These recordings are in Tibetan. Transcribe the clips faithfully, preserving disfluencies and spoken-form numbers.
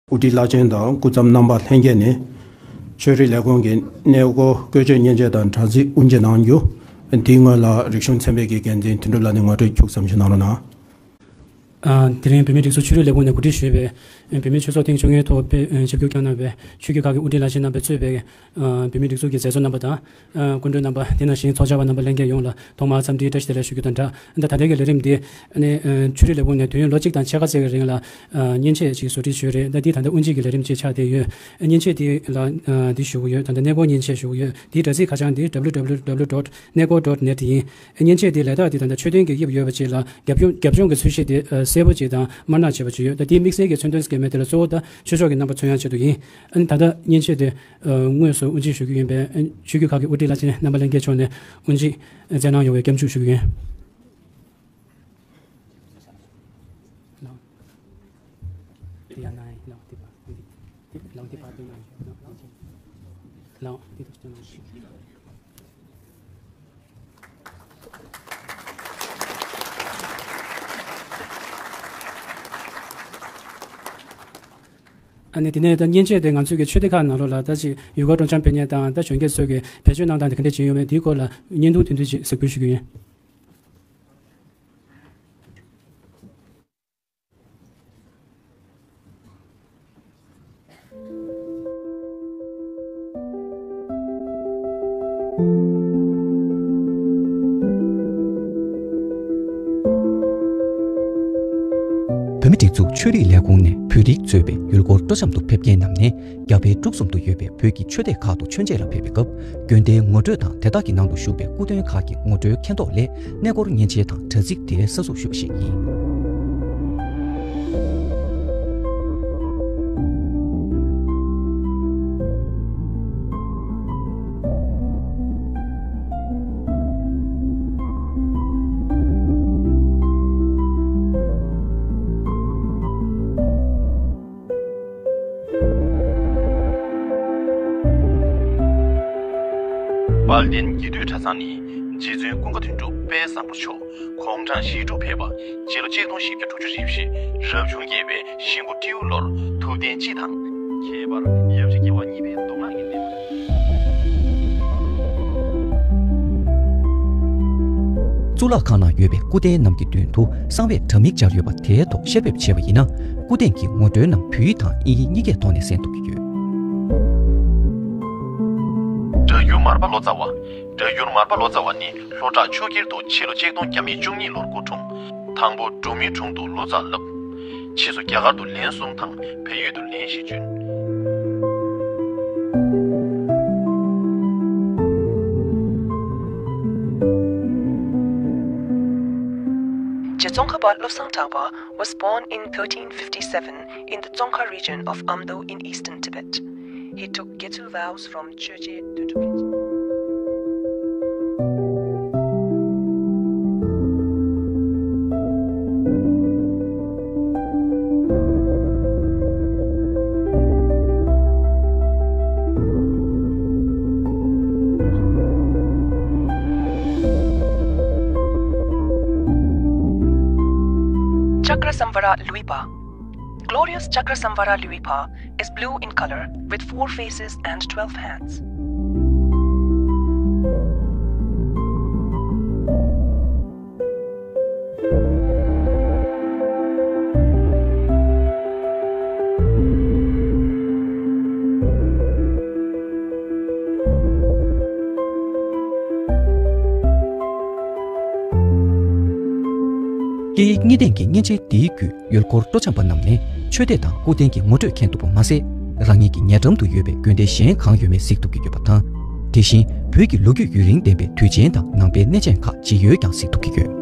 དབུ་ཁྲིད་བླ་ཆེན་དང་སྐུ་ཚབ་རྣམ་པ་ལྷན་རྒྱས་ནས། ཆོས་རིག་ལས་ཁུངས་ཀྱི་གནས་སྐོར་བཀོལ་སྤྱོད་མཉེན་ཆས་དང་དྲ་ཚིགས་དབུ་འབྱེད་གནང་རྒྱུ། དེའི་སྔོན་ལ་རིག་གཞུང་ཚན་པའི་གི་འགན་འཛིན་དོན་གྲུབ་ལགས་ནས་ངོ་སྤྲོད་ཁྱུག་ཙམ་ཞིག་གནང་རོགས་གནང་། ཨ། དེ་རིང་བོད་མིའི་སྒྲིག་འཛུགས་ཆོས་རིག་ལས་ཁུངས་ནས་གོ་སྒྲིག་ཞུས་པའི་བོད་མིའི་ཆོས་ཚོགས་ཐེངས་བཅོ་ལྔའི་ཐོག་དཔེ་ཆིབས་བསྒྱུར་བསྐྱངས་གནང་བའི་ཆོས་བརྒྱུད་ཁག་གི་དབུ་ཁྲིད་བླ་ཆེན་རྣམ་པས་གཙོས་པའི་བོད་མིའི་སྒྲིག་འཛུགས་ཀྱི་མཛད་གཙོ་རྣམ་པ་དང་། སྐུ་མགྲོན་རྣམ་པ། དེ་ནང་བཞིན་ཚོགས་བཅར་བ་རྣམ་པ་ལྷན་རྒྱས་ཡོངས་ལ་ཐོག་མར་འཚམས་འདྲིའི་བཀྲ་ཤིས་བདེ་ལེགས་ཞུ་རྒྱུ་དང་སྦྲགས། ད་ད་ལྟའི་གི་ལས་རིམ་འདི་ནི་ཆོས་རིག་ལས་ཁུངས་ནས་དུས་ཡུན་ལོ་གཅིག་དང་ཕྱེད་ཀ་ཙམ་གྱི་རིང་ལ་མཉེན་ཆས་ཅིག་བཟོ་སྒྲིག་ཞུས་རེད། ད་འདི་ད་ལྟ་དབུ་འབྱེད་ཀྱི་ལས་རིམ་ཅིག་ཆགས་བསྡད་ཡོད། མཉེན་ཆས་འདི་ལ་འདི་ཞུ་གི་ཡོད། ད་ལྟ་གནས་སྐོར་མཉེན་ཆས་ཞུ་གི་ཡོད། འདིའི་དྲ་ཚིགས་ཁ་བྱང་འདི་www dot netcore dot net ཡིན། མཉེན་ཆས་འདི་ལས་རྟགས་འདི་ད་ལྟ་མཆོད་རྟེན་གྱི་དབྱིབས་ཡོད་པ་ཅིག་ལ་རྒྱབ་ལྗོངས་རྒྱབ་ལྗོངས་ཀྱི་ཚོས་གཞི་འདི་གསལ་པོ་ཅིག་དང་དམར་ནག་བྱས་པ་ཅིག་ཡོད། ད་འདིའི་དམིགས་བསལ་གྱི་མཚོན་དོན་ཟེར་མཁན་དེ་ལ་གཙོ་བོ་ད་ཆོས་ཕྱོགས་ཀྱི་རྣམ་པ་མཚོན་ཡག་ཆེད་དུ་ཡིན། ཨ་ནི་ད་ལྟ་མཉེན་ཆས་དེ་དངོས་སུ་དབུ་འབྱེད་ཞུ་རྒྱུ་ཡིན་པས། ཆོས་བརྒྱུད་ཁག་གི་དབུ་ཁྲིད་བླ་ཆེན་རྣམ་པ་ལྷན་རྒྱས་མཆོག་ནས་དབུ་འབྱེད་མཛད་གནང་ཡོང་བའི་སྐྱབས་འཇུག་ཞུ་རྒྱུ་ཡིན། ཨ་ནི་དེ་ནས་ད་མཉེན་ཆས་དེ་ང་ཚོའི་གི་ཆོས་སྡེ་ཁག་ནང་ལོགས་ལ་ད་ཅིག་ཡུལ་སྐོར་སྤྲོ་འཆམ་སྤེལ་མཁན་དང་ད་གཞོན་སྐྱེས་ཚོས་གི་བེད་སྤྱོད་གནང་སྟངས་དེ་ག་འདྲས་བྱས་ཡོད་མེད་དེའི་སྐོར་ལ་བརྙན་ཐུང་དེ་འདྲས་ཅིག་གཟིགས་འབུལ་ཞུ་གི་ཡིན། བོད་མི་སྒྲིག་འཛུགས་ཆོས་རིག་ལས་ཁུངས་ནས་བོད་རིགས་གཙོས་པའི་ཡུལ་སྐོར་སྤྲོ་འཆམ་དུ་ཕེབས་མཁན་རྣམས་ནས། རྒྱ་བལ་འབྲུག་གསུམ་དུ་ཡོད་པའི་བོད་ཀྱི་ཆོས་སྡེ་ཁག་ཏུ་མཆོད་མཇལ་ལ་ཕེབས་པའི་སྐབས། དགོན་སྡེའི་ངོ་སྤྲོད་དང་དེ་དག་གི་ནང་དུ་བཞུགས་པའི་སྐུ་མདུན་ཁག་གི་ངོ་སྤྲོད་མཁྱེན་རྟོགས་སླད། གནས་སྐོར་མཉེན་ཆས་དང་དྲ་ཚིགས་དེ་གསར་འཛུགས་ཞུས་པ་ཞིག་ཡིན། དཔལ་ལྡན་རྒྱུད་སྟོད་གྲྭ་ཚང་ནི་རྗེ་བཙུན་ཀུན་དགའ་དོན་གྲུབ་དཔལ་བཟང་པོ་མཆོག་གུང་གྲངས་བཞི་དྲུག་ཕེབས་པ། སྤྱི་ལོ་ཆིག་སྟོང་བཞི་བརྒྱ་དྲུག་ཅུ་རེ་བཞི་རབ་བྱུང་བརྒྱད་པའི་ཤིང་བུ་སྤྲེའུ་ལོར་ཐུབ་བསྟན་སྤྱི་དང་། ཁྱད་པར་ཡབ་རྗེ་རྒྱལ་བ་གཉིས་པའི་མདོ་སྔགས་ཀྱི་གནས། གཙུག་ལག་ཁང་ནང་ཡོད་པའི་སྐུ་རྟེན་རྣམས་ཀྱི་མདུན་དུ་གསང་བའི་དྲ་མིག་སྦྱར་ཡོད་པ་དེའི་ཐོག་བཤད་ཕེབས་བྱས་པ་ཡིན་ན། སྐུ་རྟེན་གྱི་ངོ་སྤྲོད་རྣམས་བོད་ཡིག་དང་དབྱིན་ཡིག་གཉིས་ཀའི་ཐོག་ནས་གསན་ཐུབ་ཀྱི་ཡོད། སྒྲ་སྒྱུར་མར་པ་ལོ་ཙཱ་བ། སྒྲ་སྒྱུར་མར་པ་ལོ་ཙཱ་བ་ནི་ལྷོ་བྲག་ཆོས་འཁྱིལ་དུ་ཕྱི་ལོ་ཆིག་སྟོང་བརྒྱ་མེད་བཅུ་གཉིས་ལོར་སྐུ་འཁྲུངས། དང་པོ་འབྲུག་མིའི་དྲུང་དུ་ལོ་ཙཱ་བསླབས། ཕྱིས་སུ་རྒྱ་གར་དུ་ལན་གསུམ་དང་བལ་ཡུལ་དུ་ལན་བཞི་བྱོན། རྗེ་ཙོང་ཁ་པ་བློ་བཟང་གྲགས་པ was born in thirteen fifty-seven in the Tsongkha region of Amdo in eastern Tibet. He took Gyatso vows from Choje Dodrup Rinchen. Chakrasamvara Luipa. Glorious Chakrasamvara Luipa is blue in color with four faces and twelve hands. སྐད་ཡིག་གཉིས་ལྡན་གྱི་མཉེན་ཆས་འདིའི་བརྒྱུད། ཡུལ་སྐོར་སྤྲོ་འཆམ་པ་རྣམས་ནས་ཆོས་སྡེ་དང་སྐུ་རྟེན་གྱི་ངོ་སྤྲོད་མཁྱེན་ཐུབ་པ་མ་ཟད། རང་ཉིད་ཀྱི་ཉེ་འགྲམ་དུ་ཡོད་པའི་དགོན་སྡེ་གཞན་གང་ཡོད་མེད་གཟིགས་ཐུབ་ཀྱི་ཡོད་པ་དང་། དེ་བཞིན་བོད་ཀྱི་ལོ་རྒྱུས་ཡུན་རིང་ལྡན་པའི་དུས་ཆེན་དང་ནང་པའི་གནས་ཆེན་ཁག་ཇི་ཡོད་ཀྱང་གཟིགས་ཐུབ་ཀྱི་ཡོད།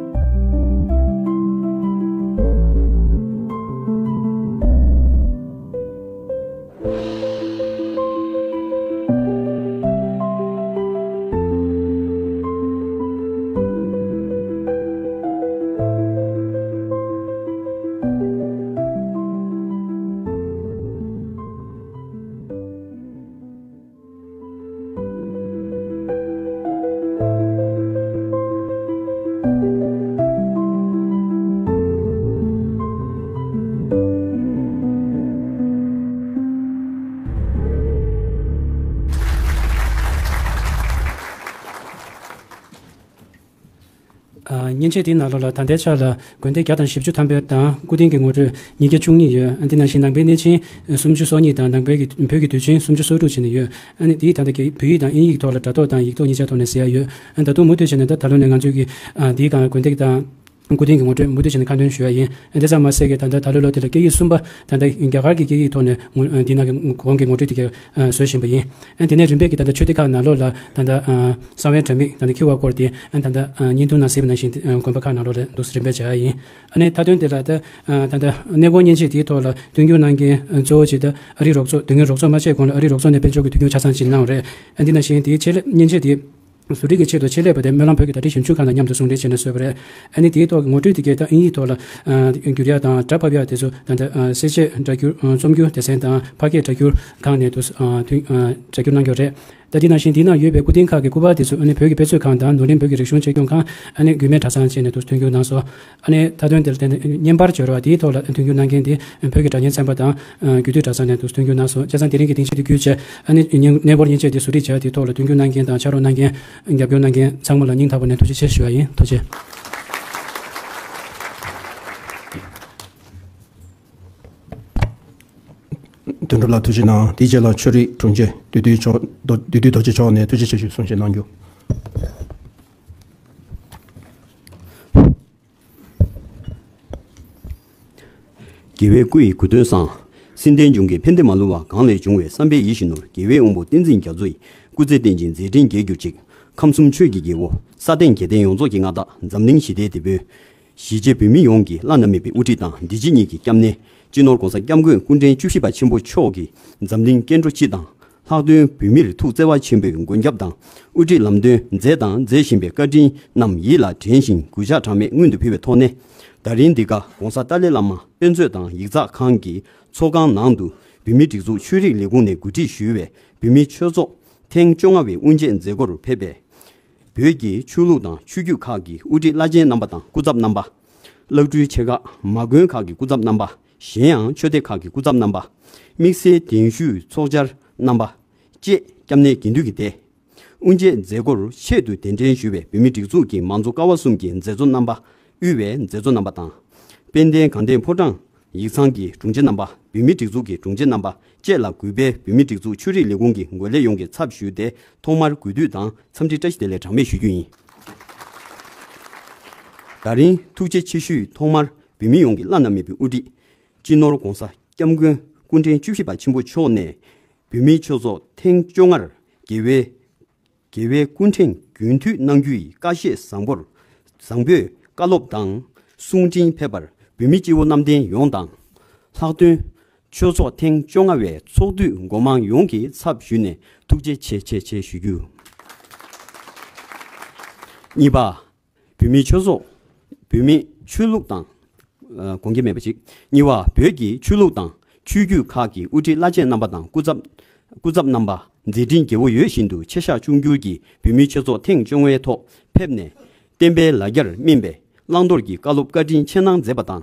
མཉེན་ཆས་དེའི་ནང་ལོགས་ལ་ད་ལྟའི་ཆར་ལ་དགོན་སྡེ་བརྒྱ་དང་བཞི་བཅུ་ཐམ་པ་དང་སྐུ་རྟེན་གྱི་ངོ་སྤྲོད་ཉིས་བརྒྱ་བཅུ་གཉིས་ཡོད། ཨ་འདི་ནང་བཞིན་ནང་པའི་གནས་ཆེན་སུམ་ཅུ་སོ་གཉིས་དང་ནང་པའི་གི་བོད་ཀྱི་དུས་ཆེན་སུམ་ཅུ་སོ་དྲུག་བྱས་ནས་ཡོད། ཨ་ནི་དེའི་ད་ལྟ་གི་བོད་ཡིག་དང་དབྱིན་ཡིག་ཐོག་ལ་སྒྲ་རྟོག་དང་ཡིག་རྟོག་གཉིས་ཆ་ཐོག་ནས་གཟིགས་ཡ་ཡོད། ཨ་ད་དུང་མུ་མཐུད་བྱས་ནས་ད་ད་ལོ་ནས་ང་ཚོའི་གི་ཨ་དེའི་སྒང་དགོན་སྡེ་དང་སྐུ་རྟེན་གྱི་ངོ་སྤྲོད་མུ་མཐུད་བྱས་ནས་ཁ་འདོན་ཞུ་ཡ་ཡིན། ཨ་དེ་ཙམ་མ་ཟད་གི་ད་ལྟ་ད་ལོའི་ལོ་དེ་ལ་སྐད་ཡིག་གསུམ་པ་ད་ལྟ་རྒྱ་གར་གྱི་སྐད་ཡིག་ཐོག་ནས་ངོ་ཨ་འདི་ནང་གི་གོང་གི་ངོ་སྤྲོད་དེ་ག་ཨ་བཟོ་བཞིན་པ་ཡིན། ཨ་དེ་ནས་རིམ་པས་ཀྱི་ད་ལྟ་ཆོས་སྡེ་ཁག་ནང་ལོགས་ལ་ད་ལྟ་ཨ་གསང་བའི་དྲ་མིག་ད་ལྟ་འཁྱེར་བ་སྐོར་དེ་ཨ་ད་ལྟ་ཨ་བརྙན་ཐུང་ནང་གཟིགས་པ་ནང་བཞིན་ཨ་དགོན་པ་ཁག་ནང་ལོགས་ལ་འདུག་སེ་རིམ་པས་བྱ་ཡ་ཡིན། ཨ་ནས་མཐའ་དོན་དེ་ལ་ད་ཨ་ད་ལྟ་གནས་སྐོར་མཉེན་ཆས་དེའི་ཐོག་ལ་མཐུན་འགྱུར་གནང་མཁན་ཨ་གཙོ་བོ་ཅིག་ད་ཨ་རིའི་རོགས་ཚོགས་དོན་གཉེར་རོགས་ཚོགས་མ་ཆད་གོང་ལ་ཨ་རིའི་རོགས་ཚོགས་ནས་དཔལ་འབྱོར་གྱི་མཐུན་འགྱུར་ཆ་ཚང་ཅིག་གནང་བ་རེད། ཨ་འདི་ནང་བཞིན་དེའི་ཆེད་ལས་མཉེན་ཆས་དེ་བཟོ་སྒྲིག་གི་ཆེད་དུ་ཆེད་ལས་པ་དེ་སྨོན་ལམ་བོད་ཀྱི་བརྡ་འཕྲིན་ཞིབ་འཇུག་ཁང་དང་མཉམ་དུ་ཟུང་འབྲེལ་བྱས་ནས་བཟོས་པ་རེད། ཨ་ནི་དེའི་ཐོག་གི་ངོ་སྤྲོད་དེ་གའི་ད་དབྱིན་ཡིག་ཐོག་ལ་ཨ་བསྒྱུར་ཡ་དང་སྒྲ་ཕབ་ཡ་དེ་ཚོ་ད་ལྟ་ཨ་གསལ་བྱེད་སྒྲ་སྒྱུར་ཨ་རྩོམ་སྒྱུར་སྡེ་ཚན་དང་ཕ་སྐད་སྒྲ་སྒྱུར་ཁང་ནས་དུ་ཨ་ཐོན་ཨ་སྒྲ་སྒྱུར་གནང་ཡོད་རེད། ད་དེ་ནང་བཞིན་དེའི་ནང་ཡོད་པའི་སྐུ་རྟེན་ཁག་གི་སྐུ་པར་དེ་ཚོ་ཨ་ནི་བོད་ཀྱི་དཔེ་མཛོད་ཁང་དང་ནོར་གླིང་བོད་ཀྱི་རིག་གཞུང་གཅེས་སྐྱོང་ཁང་ཨ་ནི་རྒྱུད་སྨད་གྲྭ་ཚང་བཅས་ནས་དུ་མཐུན་འགྱུར་གནང་སོང་། ཨ་ནི་མཐའ་དོན་དེར་བརྟེན་ནས་བརྙན་པར་འབྱོར་བ་དེའི་ཐོག་ལ་མཐུན་འགྱུར་གནང་མཁན་དེ་བོད་ཀྱི་སྒྲ་སྙན་ཚན་པ་དང་རྒྱུད་སྟོད་གྲྭ་ཚང་ནས་དུ་མཐུན་འགྱུར་གནང་སོང་། བྱས་ཙང་དེ་རིང་གི་སྡིངས་ཆ་དེ་བརྒྱུད་བྱས་ཨ་ནི་གནས་སྐོར་མཉེན་ཆས་དེ་བཟོ་སྒྲིག་བྱས་དེའི་ཐོག་ལ་མཐུན་འགྱུར་གནང་མཁན་དང་ཕྱག་རོགས་གནང་མཁན་རྒྱབ་སྐྱོར་གནང་མཁན་ཚང་མ་ལ་སྙིང་ཐག་པ་ནས་ཐུགས་རྗེ་ཆེ་ཞུ་བ་ཡིན། ཐུགས་རྗེ་ཆེ། དོན་གྲུབ་ལགས་ཐུགས་རྗེ་གནང་། དེའི་རྗེས་ལ་ཆོས་རིག་དྲུང་ཆེ་བདུད་འདུལ་མཆོག་བདུད་འདུལ་རྡོ་རྗེ་མཆོག་ནས་ཐུགས་རྗེ་ཆེ་ཞུ་གསུང་བཤད་གནང་རྒྱུ། རྒྱལ་བའི་སྐུ་ཡི་གོ་སྟོན་བཟང་། སེམས་ལྡན་འབྱུང་གནས་ཕན་བདེ་མ་ལུས་པ། གང་ལས་བྱུང་བའི་བསམ་པའི་ཡིད་བཞིན་ནོར། རྒྱལ་བའི་དབང་པོ་བསྟན་འཛིན་རྒྱ་མཚོ་ཡི། སྐུ་ཚེ་བརྟན་ཅིང་མཛད་འཕྲིན་རྒྱས་གྱུར་ཅིག། ཁམས་གསུམ་ཆོས་ཀྱི་རྒྱལ་པོ་ས་སྟེང་རྒྱལ་བསྟན་ཡོངས་རྫོགས་ཀྱི་མངའ་བདག་འཛམ་གླིང་ཞི་བདེའི་དེད་དཔོན། གཞིས་བྱེས་བོད་མི་ཡོངས་ཀྱི་བླ་ན་མེད་པའི་དབུ་ཁྲིད་དང་འདི་ཕྱི་གཉིས་ཀྱི་སྐྱབས་གནས་སྤྱི་ནོར་༸གོང་ས་༸སྐྱབས་མགོན་སྐུ་ཕྲེང་བཅུ་བཞི་པ་ཆེན་པོ་མཆོག་གིས་འཛམ་གླིང་སྐྱེ་འགྲོ་སྤྱི་དང་ལྷག་དོན་བོད་མིར་ཐུགས་བརྩེ་བ་ཆེན་པོས་མགོན་སྐྱབས་དང་དབུ་ཁྲིད་ལམ་སྟོན་མཛད་དང་མཛད་བཞིན་པའི་བཀའ་དྲིན་རྣམས་ཡིད་ལ་དྲན་ཞིང་གུས་ཕྱག་གྲངས་མེད་སྔོན་དུ་ཕུལ་བའི་ཐོག་ནས། ད་རིང་འདི་ག་༸གོང་ས་ཏཱ་ལའི་བླ་མ་དཔེ་མཛོད་དང་ཡིག་ཚགས་ཁང་གི་ཚོགས་ཁང་ནང་དུ་བོད་མིའི་སྒྲིག་འཛུགས་ཆོས་རིག་ལས་ཁུངས་ནས་གོ་སྒྲིག་ཞུས་པའི་བོད་མིའི་ཆོས་ཚོགས་ཐེངས་བཅོ་ལྔ་པའི་དབུ་འབྱེད་མཛད་སྒོར་ཕེབས་པའི་བོད་ཀྱི་ཆོས་ལུགས་དང་ཆོས་བརྒྱུད་ཁག་གི་དབུ་ཁྲིད་བླ་ཆེན་རྣམ་པ་དང་སྐུ་ཚབ་རྣམ་པ། བླ་སྤྲུལ་ཆེ་ཁག་མ་དགོན་ཁག་གི་སྐུ་ཚབ་རྣམ་པ། གཞན་ཡང་ཆོས་སྡེ་ཁག་གི་སྐུ་ཚབ་རྣམ་པ། དམིགས་བསལ་གདན་ཞུས་ཚོགས་བཅར་རྣམ་པ་བཅས་སྐྱབས་གནས་དགེ་འདུན་གྱི་སྡེ། དབུ་འབྱེད་མཛད་སྒོར་ཆེད་དུ་གདན་འདྲེན་ཞུས་པའི་བོད་མིའི་སྒྲིག་འཛུགས་ཀྱི་མང་གཙོ་ཀ་བ་གསུམ་གྱི་མཛད་གཙོ་རྣམ་པ། དབུས་པའི་མཛད་གཙོ་རྣམ་པ་དང་། དཔལ་ལྡན་དགའ་ལྡན་ཕོ་བྲང་ཡིག་ཚང་གི་དྲུང་ཆེ་རྣམ་པ། བོད་མིའི་སྒྲིག་འཛུགས་ཀྱི་དྲུང་ཆེ་རྣམ་པ་བཅས་ལ་གུས་པས་བོད་མིའི་སྒྲིག་འཛུགས་ཆོས་རིག་ལས་ཁུངས་ཀྱི་ངོས་ལས་ཡོངས་ཀྱི་ཚབ་ཞུས་ཏེ་ཐོག་མར་གུས་འདུད་དང་འཚམས་འདྲི་བཀྲ་ཤིས་བདེ་ལེགས་གྲངས་མེད་ཞུ་རྒྱུ་ཡིན། ད་རིང་ཐུགས་རྗེ་ཆེ་ཞུས་ཐོག་མར་བོད་མི་ཡོངས་ཀྱི་བླ་ན་མེད་པའི་དབུ་ཁྲིད་སྤྱི་ནོར་༸གོང་ས་༸སྐྱབས་མགོན་སྐུ་ཕྲེང་བཅུ་བཞི་པ་ཆེན་པོ་མཆོག་ནས་བོད་མིའི་ཆོས་ཚོགས་ཐེངས་བཅོ་ལྔར་རྒྱལ་བའི་རྒྱལ་བའི་སྐུ་ཕྲེང་རྒྱུན་མཐུད་གནང་རྒྱུ་ཡི་བཀའ་བཞེས་བཟང་པོར་བཟང་པོས་བཀའ་སློབ་དང་གསུང་འཕྲིན་ཕེབས་པར་བོད་མི་སྤྱི་བོ་གནམ་བསྟན་ཡོངས་དང་། ལྷག་དོན་ཆོས་ཚོགས་ཐེངས་བཅོ་ལྔ་བའི་ཚོགས་འདུའི་འགོ་མང་ཡོངས་ཀྱི་ཚབ་ཞུས་ནས་ཐུགས་རྗེ་ཆེ་ཆེ་ཆེ་ཞུ་རྒྱུ། གཉིས་པ། བོད་མིའི་ཆོས་ཚོགས། བོད་མིའི་ཆོས་ལུགས་དང་། ཨ་དགོངས་འགལ་མེད་པ་ཞིག་གཉིས་པ། བོད་ཀྱི་ཆོས་ལུགས་དང་ཆོས་བརྒྱུད་ཁག་གི་དབུ་ཁྲིད་བླ་ཆེན་རྣམ་པ་དང་སྐུ་ཚབ། སྐུ་ཚབ་རྣམ་པ་མཛད་འཕྲིན་རྒྱས་པོ་ཡོད་བཞིན་དུ་ཆེ་བཞག་ཆུང་འགྱུར་གྱིས་བོད་མིའི་ཆོས་ཚོགས་ཐེངས་བཅོ་ལྔའི་ཐོག་ཕེབས་ནས་བསྟན་པའི་ལ་རྒྱར་སྨིན་པའི་བླང་དོར་གྱི་བཀའ་སློབ་བཀའ་དྲིན་ཆེ་གནང་མཛད་པ་དང་།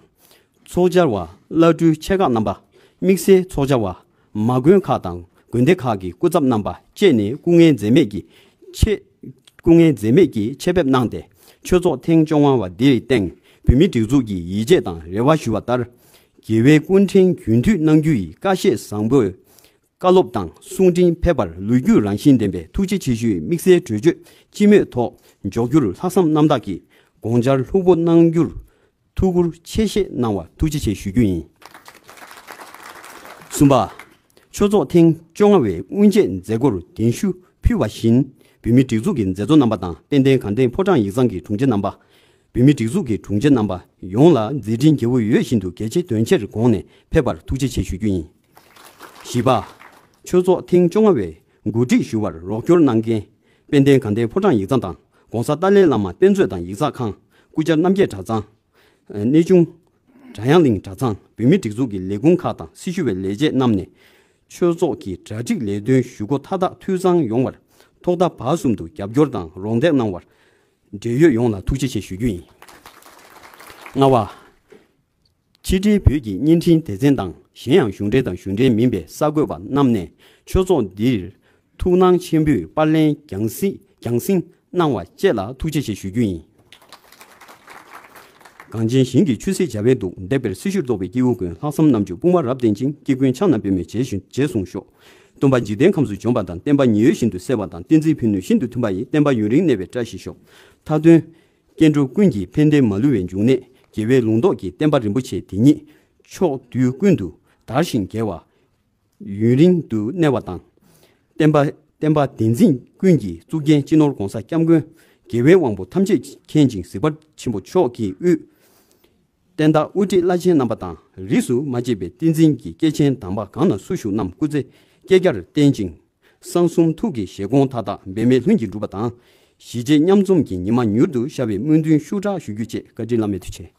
ཚོགས་བཅར་བ་བླ་སྤྲུལ་ཆེ་ཁག་རྣམ་པ། དམིགས་བསལ་ཚོགས་བཅར་བ། མ་དགོན་ཁག་དང་དགོན་སྡེ་ཁག་གི་སྐུ་ཚབ་རྣམ་པ་བཅས་ནས་སྐུ་ངལ་འཛེམས་མེད་ཀྱིས་ཆེད། སྐུ་ངལ་འཛེམས་མེད་ཀྱིས་ཆེད་ཕེབས་གནང་སྟེ་ཆོས་ཚོགས་ཐེངས་བཅོ་ལྔ་བ་འདིའི་སྟེང་བོད་མིའི་སྒྲིག་འཛུགས་ཀྱི་ཡིད་ཆེས་དང་རེ་བ་ཞུ་བ་ལྟར། རྒྱལ་བའི་སྐུ་ཕྲེང་རྒྱུན་མཐུད་གནང་རྒྱུ་ཡི་བཀའ་བཞེས་བཟང་པོའི་བཀའ་སློབ་དང་གསུང་འཕྲིན་ཕེབས་པར་ལོ་རྒྱུས་རང་བཞིན་ལྡན་པའི་ཐུགས་རྗེ་ཆེ་ཞུའི་དམིགས་བསལ་གྲོས་ཆོད་སྤྱི་མོས་ཐོག་འཇོག་རྒྱུར་ལྷག་བསམ་རྣམ་དག་གིས་དགོངས་འཆར་ལྷུག་པོ་གནང་རྒྱུར་ཐུགས་ཁུར་ཆེ་བཞེས་གནང་བར་ཐུགས་རྗེ་ཆེ་ཞུ་རྒྱུ་ཡིན། གསུམ་པ། ཆོས་ཚོགས་ཐེངས་བཅོ་ལྔ་བའི་དབུ་འབྱེད་མཛད་སྒོར་གདན་ཞུ་ཕུལ་བ་བཞིན་བོད་མིའི་སྒྲིག་འཛུགས་ཀྱི་མཛད་གཙོ་རྣམ་པ་དང་དཔལ་ལྡན་དགའ་ལྡན་ཕོ་བྲང་ཡིག་ཚང་གི་དྲུང་ཆེ་རྣམ་པ། བོད་མིའི་སྒྲིག་འཛུགས་ཀྱི་དྲུང་ཆེ་རྣམ་པ་ཡོངས་ལ་མཛད་འཕྲིན་རྒྱས་པོ་ཡོད་བཞིན་དུ་གལ་ཆེ་དོན་ཆེར་དགོངས་ནས་ཕེབས་པར་ཐུགས་རྗེ་ཆེ་ཞུ་རྒྱུ་ཡིན། བཞི་པ། ཆོས་ཚོགས་ཐེངས་བཅོ་ལྔ་བའི་གོ་སྒྲིག་ཞུ་བར་རོགས་སྐྱོར་གནང་མཁན་དཔལ་ལྡན་དགའ་ལྡན་ཕོ་བྲང་ཡིག་ཚང་དང་༸གོང་ས་ཏཱ་ལའི་བླ་མ་དཔེ་མཛོད་དང་ཡིག་ཚགས་ཁང་། སྐུ་བཅར་རྣམ་རྒྱལ་གྲྭ་ཚང་། གནས་ཆུང་། སྒྲ་དབྱངས་གླིང་གྲྭ་ཚང་། བོད་མིའི་སྒྲིག་འཛུགས་ཀྱི་ལས་ཁུངས་ཁག་དང་སྲི་ཞུ་བའི་ལས་བྱེད་རྣམས་ནས་ཆོས་ཚོགས་ཀྱི་གྲ་སྒྲིག་ལས་དོན་ཞུ་སྒོ་མཐའ་དག་འཐུས་ཚང་ཡོང་བར་ཐོག་མཐའ་བར་གསུམ་དུ་རྒྱབ་སྐྱོར་དང་རོགས་འདེགས་གནང་བར་འབྲེལ་ཡོད་ཡོངས་ལ་ཐུགས་རྗེ་ཆེ་ཞུ་རྒྱུ་ཡིན། ལྔ་པ། ཕྱི་འབྲེལ་བོད་ཀྱི་བརྙན་འཕྲིན་སྡེ་ཚན་དང་གཞན་ཡང་གཞུང་འབྲེལ་དང་གཞུང་འབྲེལ་མིན་པའི་གསར་འགོད་པ་རྣམས་ནས་ཆོས་ཚོགས་འདིར་ཐུགས་སྣང་ཆེན་པོས་པར་ལེན་རྒྱང་སྲིང་རྒྱང་སྲིང་གནང་བ་བཅས་ལ་ཐུགས་རྗེ་ཆེ་ཞུ་རྒྱུ་ཡིན། གངས་ཅན་ཞིང་གི་ཆུ་སྲིན་བྱ་བས་གདུངས། འདེབས་པའི་སྲི་ཞུར་གཏོགས་པའི་སྐྱེ་བོ་ཀུན། ལྷག་བསམ་རྣམ་དཔྱོད་དཔུང་པ་རབ་བརྟན་ཅིང་། སྐྱེ་ཀུན་ཕྱག་ན་པདྨོས་རྗེས་ཞུ་རྗེས་བཟུང་ཤོག་སྟོན་པ་འཇིག་རྟེན་ཁམས་སུ་བྱོན་པ་དང་། བསྟན་པ་ཉི་འོད་བཞིན་དུ་གསལ་བ་དང་། བསྟན་འཛིན་ཕུལ་ནུས་ཤིན་ཏུ་མཐུན་པ་ཡིས། བསྟན་པ་ཡུན་རིང་གནས་པའི་བཀྲ་ཤིས་ཤོག་མཐའ་དོན་སྐྱེ་འགྲོ་ཀུན་གྱི་ཕན་བདེ་མ་ལུས་པའི་འབྱུང་གནས། རྒྱལ་བའི་ལུང་རྟོགས་ཀྱི་བསྟན་པ་རིན་པོ་ཆེ་དེ་ཉིད། ཕྱོགས་དུས་ཀུན་ཏུ་དར་ཞིང་རྒྱས་པ། ཡུན་རིང་དུ་གནས་པ་དང་། བསྟན་པ་བསྟན་པ་དེ་འཛིན་ཀུན་གྱི་གཙུག་རྒྱན་སྤྱི་ནོར་༸གོང་ས་༸སྐྱབས་མགོན་རྒྱལ་བའི་དབང་པོ་ཐམས་ཅད་མཁྱེན་ཅིང་གཟིགས་པ་ཆེན་པོ་མཆོག་གི་དབུས། བསྟན་བདག་དབུ་ཁྲིད་བླ་ཆེན་རྣམ་པ་དང་། རིས་སུ་མ་ཆད་པའི་བསྟན་འཛིན་གྱི་སྐྱེས་ཆེན་དམ་པ་གང་ན་སུ་བཞུགས་རྣམས་སྐུ་ཚེ་བསྐལ་བརྒྱར་བརྟན་ཅིང་། གསང་གསུམ་ཐུགས་ཀྱི་བཞེད་དགོངས་མཐའ་དག་འབད་མེད་ལྷུན་གྱིས་འགྲུབ་པ་དང་། ཞི་བྱེད་མཉམ་འཛོམས་ཀྱི་ཉི་མ་མྱུར་དུ་ཤར་བའི་སྨོན་འདུན་ཤུགས་དྲག་ཞུ་རྒྱུ་བཅས། བཀའ་དྲིན་བླ་མེད་ཐུགས་ཆེ།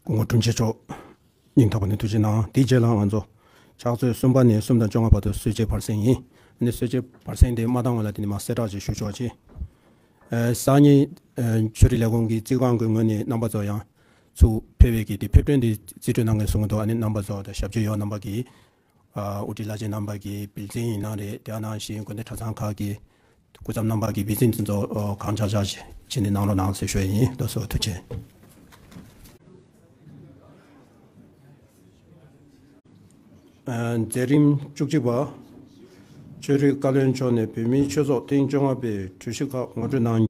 སྐུ་ངོ་དྲུང་ཆེ་མཆོག་སྙིང་ཐག་པ་ནས་ཐུགས་རྗེ་གནང་། དེའི་རྗེས་ལ་ང་ཚོ་ཕྱག་ཚོད་གསུམ་པ་ནས་གསུམ་དང་བཅོ་ལྔ་བར་དུ་གསོལ་ཇའི་བར་གསེང་ཡིན། ཨ་ནི་གསོལ་ཇའི་བར་གསེང་དེ་མ་བཏང་བ་ལ་དེ་ནི་མ་གསལ་བསྒྲགས་ཅིག་ཞུ་ཆོག་ཅིག་ཨ། སང་ཉིན་ཨ་ཆོས་རིག་ལས་ཁུངས་ཀྱི་རྩིས་ཁང་གི་ངོས་ནས་རྣམ་པ་ཚོ་ཡང་ཚུར་ཕེབས་པའི་གི་དེ་ཕེབས་ཐོན་དེ་རྩིས་སྤྲོད་གནང་མཁན་གསུང་གི་འདུག་ཨ་ནི་རྣམ་པ་ཚོ་དང་ཞབས་ཕྱི་ཡོད་རྣམ་པ་གིས་ཨ་དབུ་ཁྲིད་བླ་ཆེན་རྣམ་པ་གི་བི་ཛིན་ཡིན་ནའང་རེད། དེ་ནང་བཞིན་དགོན་སྡེ་གྲྭ་ཚང་ཁག་གི་སྐུ་ཚབ་རྣམ་པ་གི་བི་ཛིན་དེ་ཚོ་གང་ཆག་ཆག་བྱས་ནས་གནང་རོགས་གནང་ཟེར་ཞུ་ཡ་ཡིན། ལགས་སོ། ཐུགས་རྗེ་ཆེ། ཨ། མཛད་རིམ་བཅུ་གཅིག་པ། ཆོས་རིག་བཀའ་བློན་མཆོག་ནས་བོད་མིའི་ཆོས་ཚོགས་ཐེངས་བཅོ་ལྔ་པའི་གྲོས་གཞི་ཁག་ངོ་སྤྲོད་གནང་།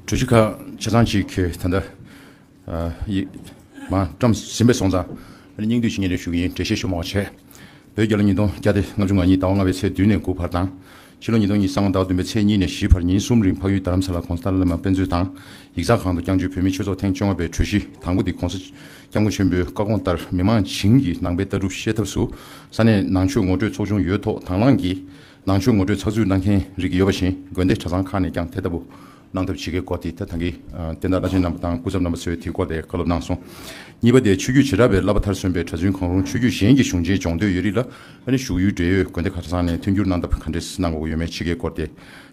གྲོས་གཞི་ཁག་ཆ་ཚང་ཅིག་ད་ལྟ་ཨ་ཡིག་མ་བཀྲམ་ཟིན་པ་སོང་ཙང་། ཨ་ནི་སྙིང་བསྡུས་ཤིག་ངས་ཞུ་གི་ཡིན། འགྲེལ་བཤད་ཞུ་མ་བྱས། བོད་རྒྱལ་ལོ་ཉིས་སྟོང་བརྒྱ་དང་ལྔ་བཅུ་ང་གཉིས་ཟླ་བ་ལྔ་པའི་ཚེས་བདུན་ནས་དགུ་བར་དང་། ཕྱི་ལོ་ཉིས་སྟོང་ཉི་ཤུ་རྩ་ལྔ་ཟླ་བ་བདུན་པའི་ཚེས་གཉིས་ནས་བཞི་བར་ཉིན་གསུམ་རིང་འཕགས་ཡུལ་རྡ་རམ་ས་ལ་༸གོང་ས་ཏཱ་ལའི་བླ་མ་དཔེ་མཛོད་དང་། ཡིག་ཚགས་ཁང་དུ་བསྐྱངས་བཅོས་བོད་མིའི་ཆོས་ཚོགས་ཐེངས་བཅོ་ལྔ་པའི་གྲོས་གཞི་དང་པོ་འདི་༸གོང་ས་༸སྐྱབས་མགོན་ཆེན་པོའི་བཀའ་དགོངས་ལྟར་མི་མང་བྱིངས་ཀྱི་ནང་པའི་ལྟ་གྲུབ་ཤེས་ཐབས་སུ་ས་གནས་ནང་ཆོས་ངོ་སྤྲོད་ཚོགས་ཆུང་ཡོད་ཐོག་དང་བླངས་ཀྱིས་ནང་ཆོས་ངོ་སྤྲོད་ཚགས་ཚུད་གནང་མཁན་རིགས་ཡོད་པ་བཞིན་དགོན་སྡེ་གྲྭ་ཚང་ཁག་ནས་ཀྱང་དེ་ལྟ་བུ་གནང་ཐབས་བྱེད་དགོས་སྐོར་དེ་ད་ཐང་གི་བསྟན་བདག་བླ་ཆེན་རྣམ་པ་དང་སྐུ་ཚབ་རྣམ་པ་ཚོས་དེའི་སྐོར་དེ་བཀའ་སློབ་གནང་སོང་། གཉིས་པ་དེ་ཆོས་བརྒྱུད་བྱེ་བྲག་པའི་བསླབ་པ་མཐར་སོན་པའི་གྲྭ་བཙུན་གང་རུང་ཆོས་བརྒྱུད་གཞན་གྱི་གཞུང་ཆེན་སྦྱོང་འདོད་ཡོད་རིགས་ལ་ཨ་ནི་བཞུགས་ཡུལ་འབྲེལ་ཡོད་དགོན་སྡེ་ཁ་ཚང་ནས་མཐུན་འགྱུར་གནང་ཐབས་ག་འདྲས་གནང་དགོས་ཀྱི་ཡོད་མེད་ཆེད་མཁས་སྐོར་དེ་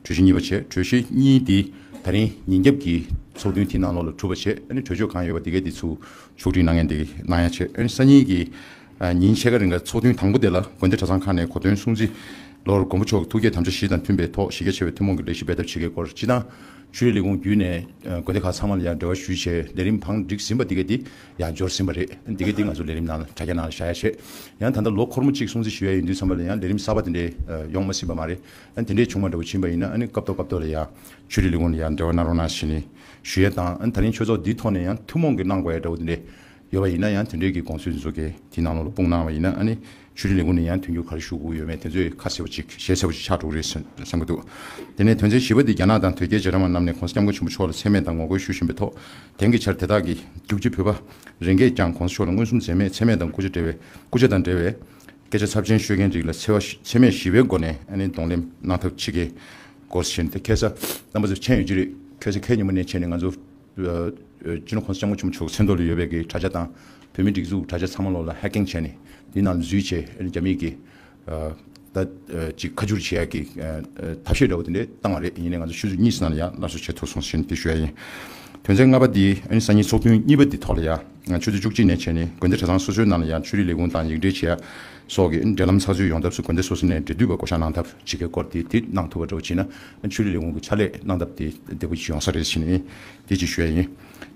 གྲོས་གཞི་གཉིས་པ་བྱས། གྲོས་གཞི་གཉིས་དེ་ད་རིང་ཉིན་རྒྱབ་ཀྱི་ཚོགས་ཐུན་དེའི་ནང་ལོགས་ལ་གྲུབ་པ་བྱས། ཨ་ནི་གྲོས་ཆོད་གང་ཡོད་པ་དེ་གས་དེ་ཚུར་ཕྱོགས་སྒྲིག་གནང་མཁན་དེ་གནང་ཡ་བྱས། ཨ་ནི་སང་ཉིན་གྱི་ཨ་ཉིན་ཕྱེད་ཀ་རིང་ག་ཚོགས་ཐུན་དང་པོ་དེ་ལ་དགོན་སྡེ་གྲྭ་ཚང་ཁག་ནས་གོ་སྟོན་སྲུང་བརྩི་ལོར་མགོན་པོ་མཆོག་གི་ཐུགས་བསྐྱེད་དམ་བཅའ་བཞི་དང་མཐུན་པའི་ཐོག་གཞི་རྒྱ་ཆེ་བའི་ཐུན་མོང་གི་ལས་གཞི་འབད་འཐབ་བྱེད་མཁན་སྐོར། སྤྱིར་བཏང་ཆོས་རིག་ལས་ཁུངས་བརྒྱུད་ནས་ཨ་དགོན་སྡེ་ཁག་ཚང་མ་ལ་ཡང་འབྲེལ་བ་ཞུས་བྱས་ལས་རིམ་བང་བསྒྲིགས་ཟིན་པ་འདི་ག་འདི་ཡང་འབྱོར་ཟིན་པ་རེད། འདི་ག་འདི་ང་ཚོ་ལས་རིམ་ནང་ལ་དྲ་རྒྱ་ནང་ལ་བཞག་ཡ་བྱས། ཡང་ད་ལྟ་ལོ་འཁོར་མོ་གཅིག་སྲུང་བརྩི་ཞུ་ཡ་ཡིན་དུས་ཙམ་པ་ལ་ཡང་ལས་རིམ་གསར་པ་དེ་འདྲའི་ཨ་ཡོང་མ་ཟིན་པ་མ་རེད། ཨ་དེ་འདྲའི་བྱུང་མ་འདྲ་བོ་ཕྱིན་པ་ཡིན་ན་ཨ་ནི་སྐབས་ཐོག་སྐབས་ཐོག་ལ་ཡང་ཆོས་རིག་ལས་ཁུངས་ལ་ཡང་འབྲེལ་བ་གནང་རོགས་གནང་ཞེས་ནས་ཞུ་ཡ་དང་། ཨ་ནི་ད་རིང་ཆོས་ཚོགས་འདིའི་ཐོག་ནས་ཡང་ཐུན་མོང་གི་གནང་དགོས་ཡ་འདྲ་བོ་དེ་འདྲའི་ཡོད་པ་ཡིན་ན་ཡང་དེ་འདྲའི་གི་དགོངས་ཚུལ་འཛུགས་མཁན་དེའི་ནང་ལོགས་ལ་དཔུང་གནང་བ་ཡིན་ན་ཨ་ནི་ཆོས་རིག་ལས་ཁུངས་ནས་ཡང་མཐུན་འགྱུར་ག་རེ་ཞུ་དགོས་ཡོད་མེད་དེ་ཚོའི་ཁ་གསལ་པོ་ཅིག་ཤེས་གསལ་པོ་ཅིག་ཆགས་འགྲོ་གི་རེད་བསམ་གྱི་འདུག་དེ་ནས་དོན་ཚན་བཞི་པ་འདི་རྒྱ་ནག་དང་དོལ་རྒྱལ་རྗེས་འབྲང་པ་རྣམས་ནས་༸གོང་ས་༸སྐྱབས་མགོན་ཆེན་པོ་མཆོག་ལ་མཚན་སྨད་དང་ངོ་རྒོལ་ཞུ་བཞིན་པའི་ཐོག་དེང་གི་ཆར་དེ་དག་གི་རྒྱུག་ཁྱི་བོད་པ་རེ་འགས་ཀྱང་༸གོང་ས་མཆོག་ལ་མངོན་སུམ་མཚན་སྨད་མཚན་སྨད་དང་སྐུ་ཕྱྭ་འབྲེལ་བའི་སྐུ་ཕྱྭ་དང་འབྲེལ་བའི་སྐད་ཆ་ཚབས་ཆེན་ཤོད་མཁན་རིགས་ལ་འཚེ་བ་ཞི་མཚན་སྨད་ཞི་བའི་སྒོ་ནས་ཨ་ནི་གདོང་ལེན་གནང་ཐབས་བྱེད་དགོས་སྐོར་བཞིན་ཏེ། ཁ་སང་རྣམ་པ་ཚོས་མཁྱེན་ཡོད་ཀྱི་རེད། ཁ་སང་ཁ་ཉིན་མོ་ནས་བྱས་ནས་ང་ཚོ་ཨ་སྤྱི་ནོར་༸གོང་ས་༸སྐྱབས་མགོན་ཆེན་པོ་མཆོག་གི་མཚན་ཐོག་ལ་ཡོད་པའི་གི་དྲ་རྒྱ་དང་བོད་མིའི་སྒྲིག་འཛུགས་དྲ་རྒྱ་ཚང་མ་ལོག་ལ་ཧེག་ཀིང་བྱས་ནས་དེའི་ནང་འཛུལ་བྱས་ཨ་ནི་རྒྱ་མིའི་གི་ཨ་ད་ཨ་ཅིག་ཁ་བསྒྱུར་བྱེད་ཡག་གི་ཨ་ཨ་ཐབས་ཤེས་འདྲ་བོ་དེ་འདྲས་བཏང་བ་རེད། ཡིན་ནའི་ང་ཚོ་ཆུ་ཚོད་གཉིས་ཙམ་ནང་ལ་ཡང་སླར་གསོ་བྱེད་ཐུབ་སོང་ཞེས་དེ་ཞུ་ཡ་ཡིན། དོན་ཚན་ལྔ་པ་འདི་ཨ་ནི་སང་ཉིན་ཚོགས་ཐུན་གཉིས་པ་འདི་ཐོག་ལ་ཡང་ཆུ་ཚོད་བཅུ་གཅིག་ནས་བྱས་ནས་དགོན་སྡེ་གྲྭ་ཚང་སོ་སོའི་ནང་ལ་ཡང་ཆོས་རིག་ལས་ཁུངས་དང་ཡིག་འབྲེལ་བྱེད་ཡ་སོགས་ཀྱི་འབྲེལ་ལམ་ཚགས་ཚུད་ཡོང་ཐབས་སུ་དགོན་སྡེ་སོ་སོ་ནས་འབྲེལ་མཐུད་པ་བསྐོ་གཞག་གནང་ཐབས་བྱེད་དགོས་སྐོར་དེ་དེ་གནང་ཐུབ་པ་འདྲ་བོ་བྱས་ན་ཆོས་རིག་ལས་ཁུངས་ཀྱི་ཕྱག་ལས་གནང་ཐབས་དེ་བདེ་པོ་ཞིག་ཡོང་ས་རེད་ཟེར་ནས་དེ་ཅིག་ཞུ་ཡ་ཡིན།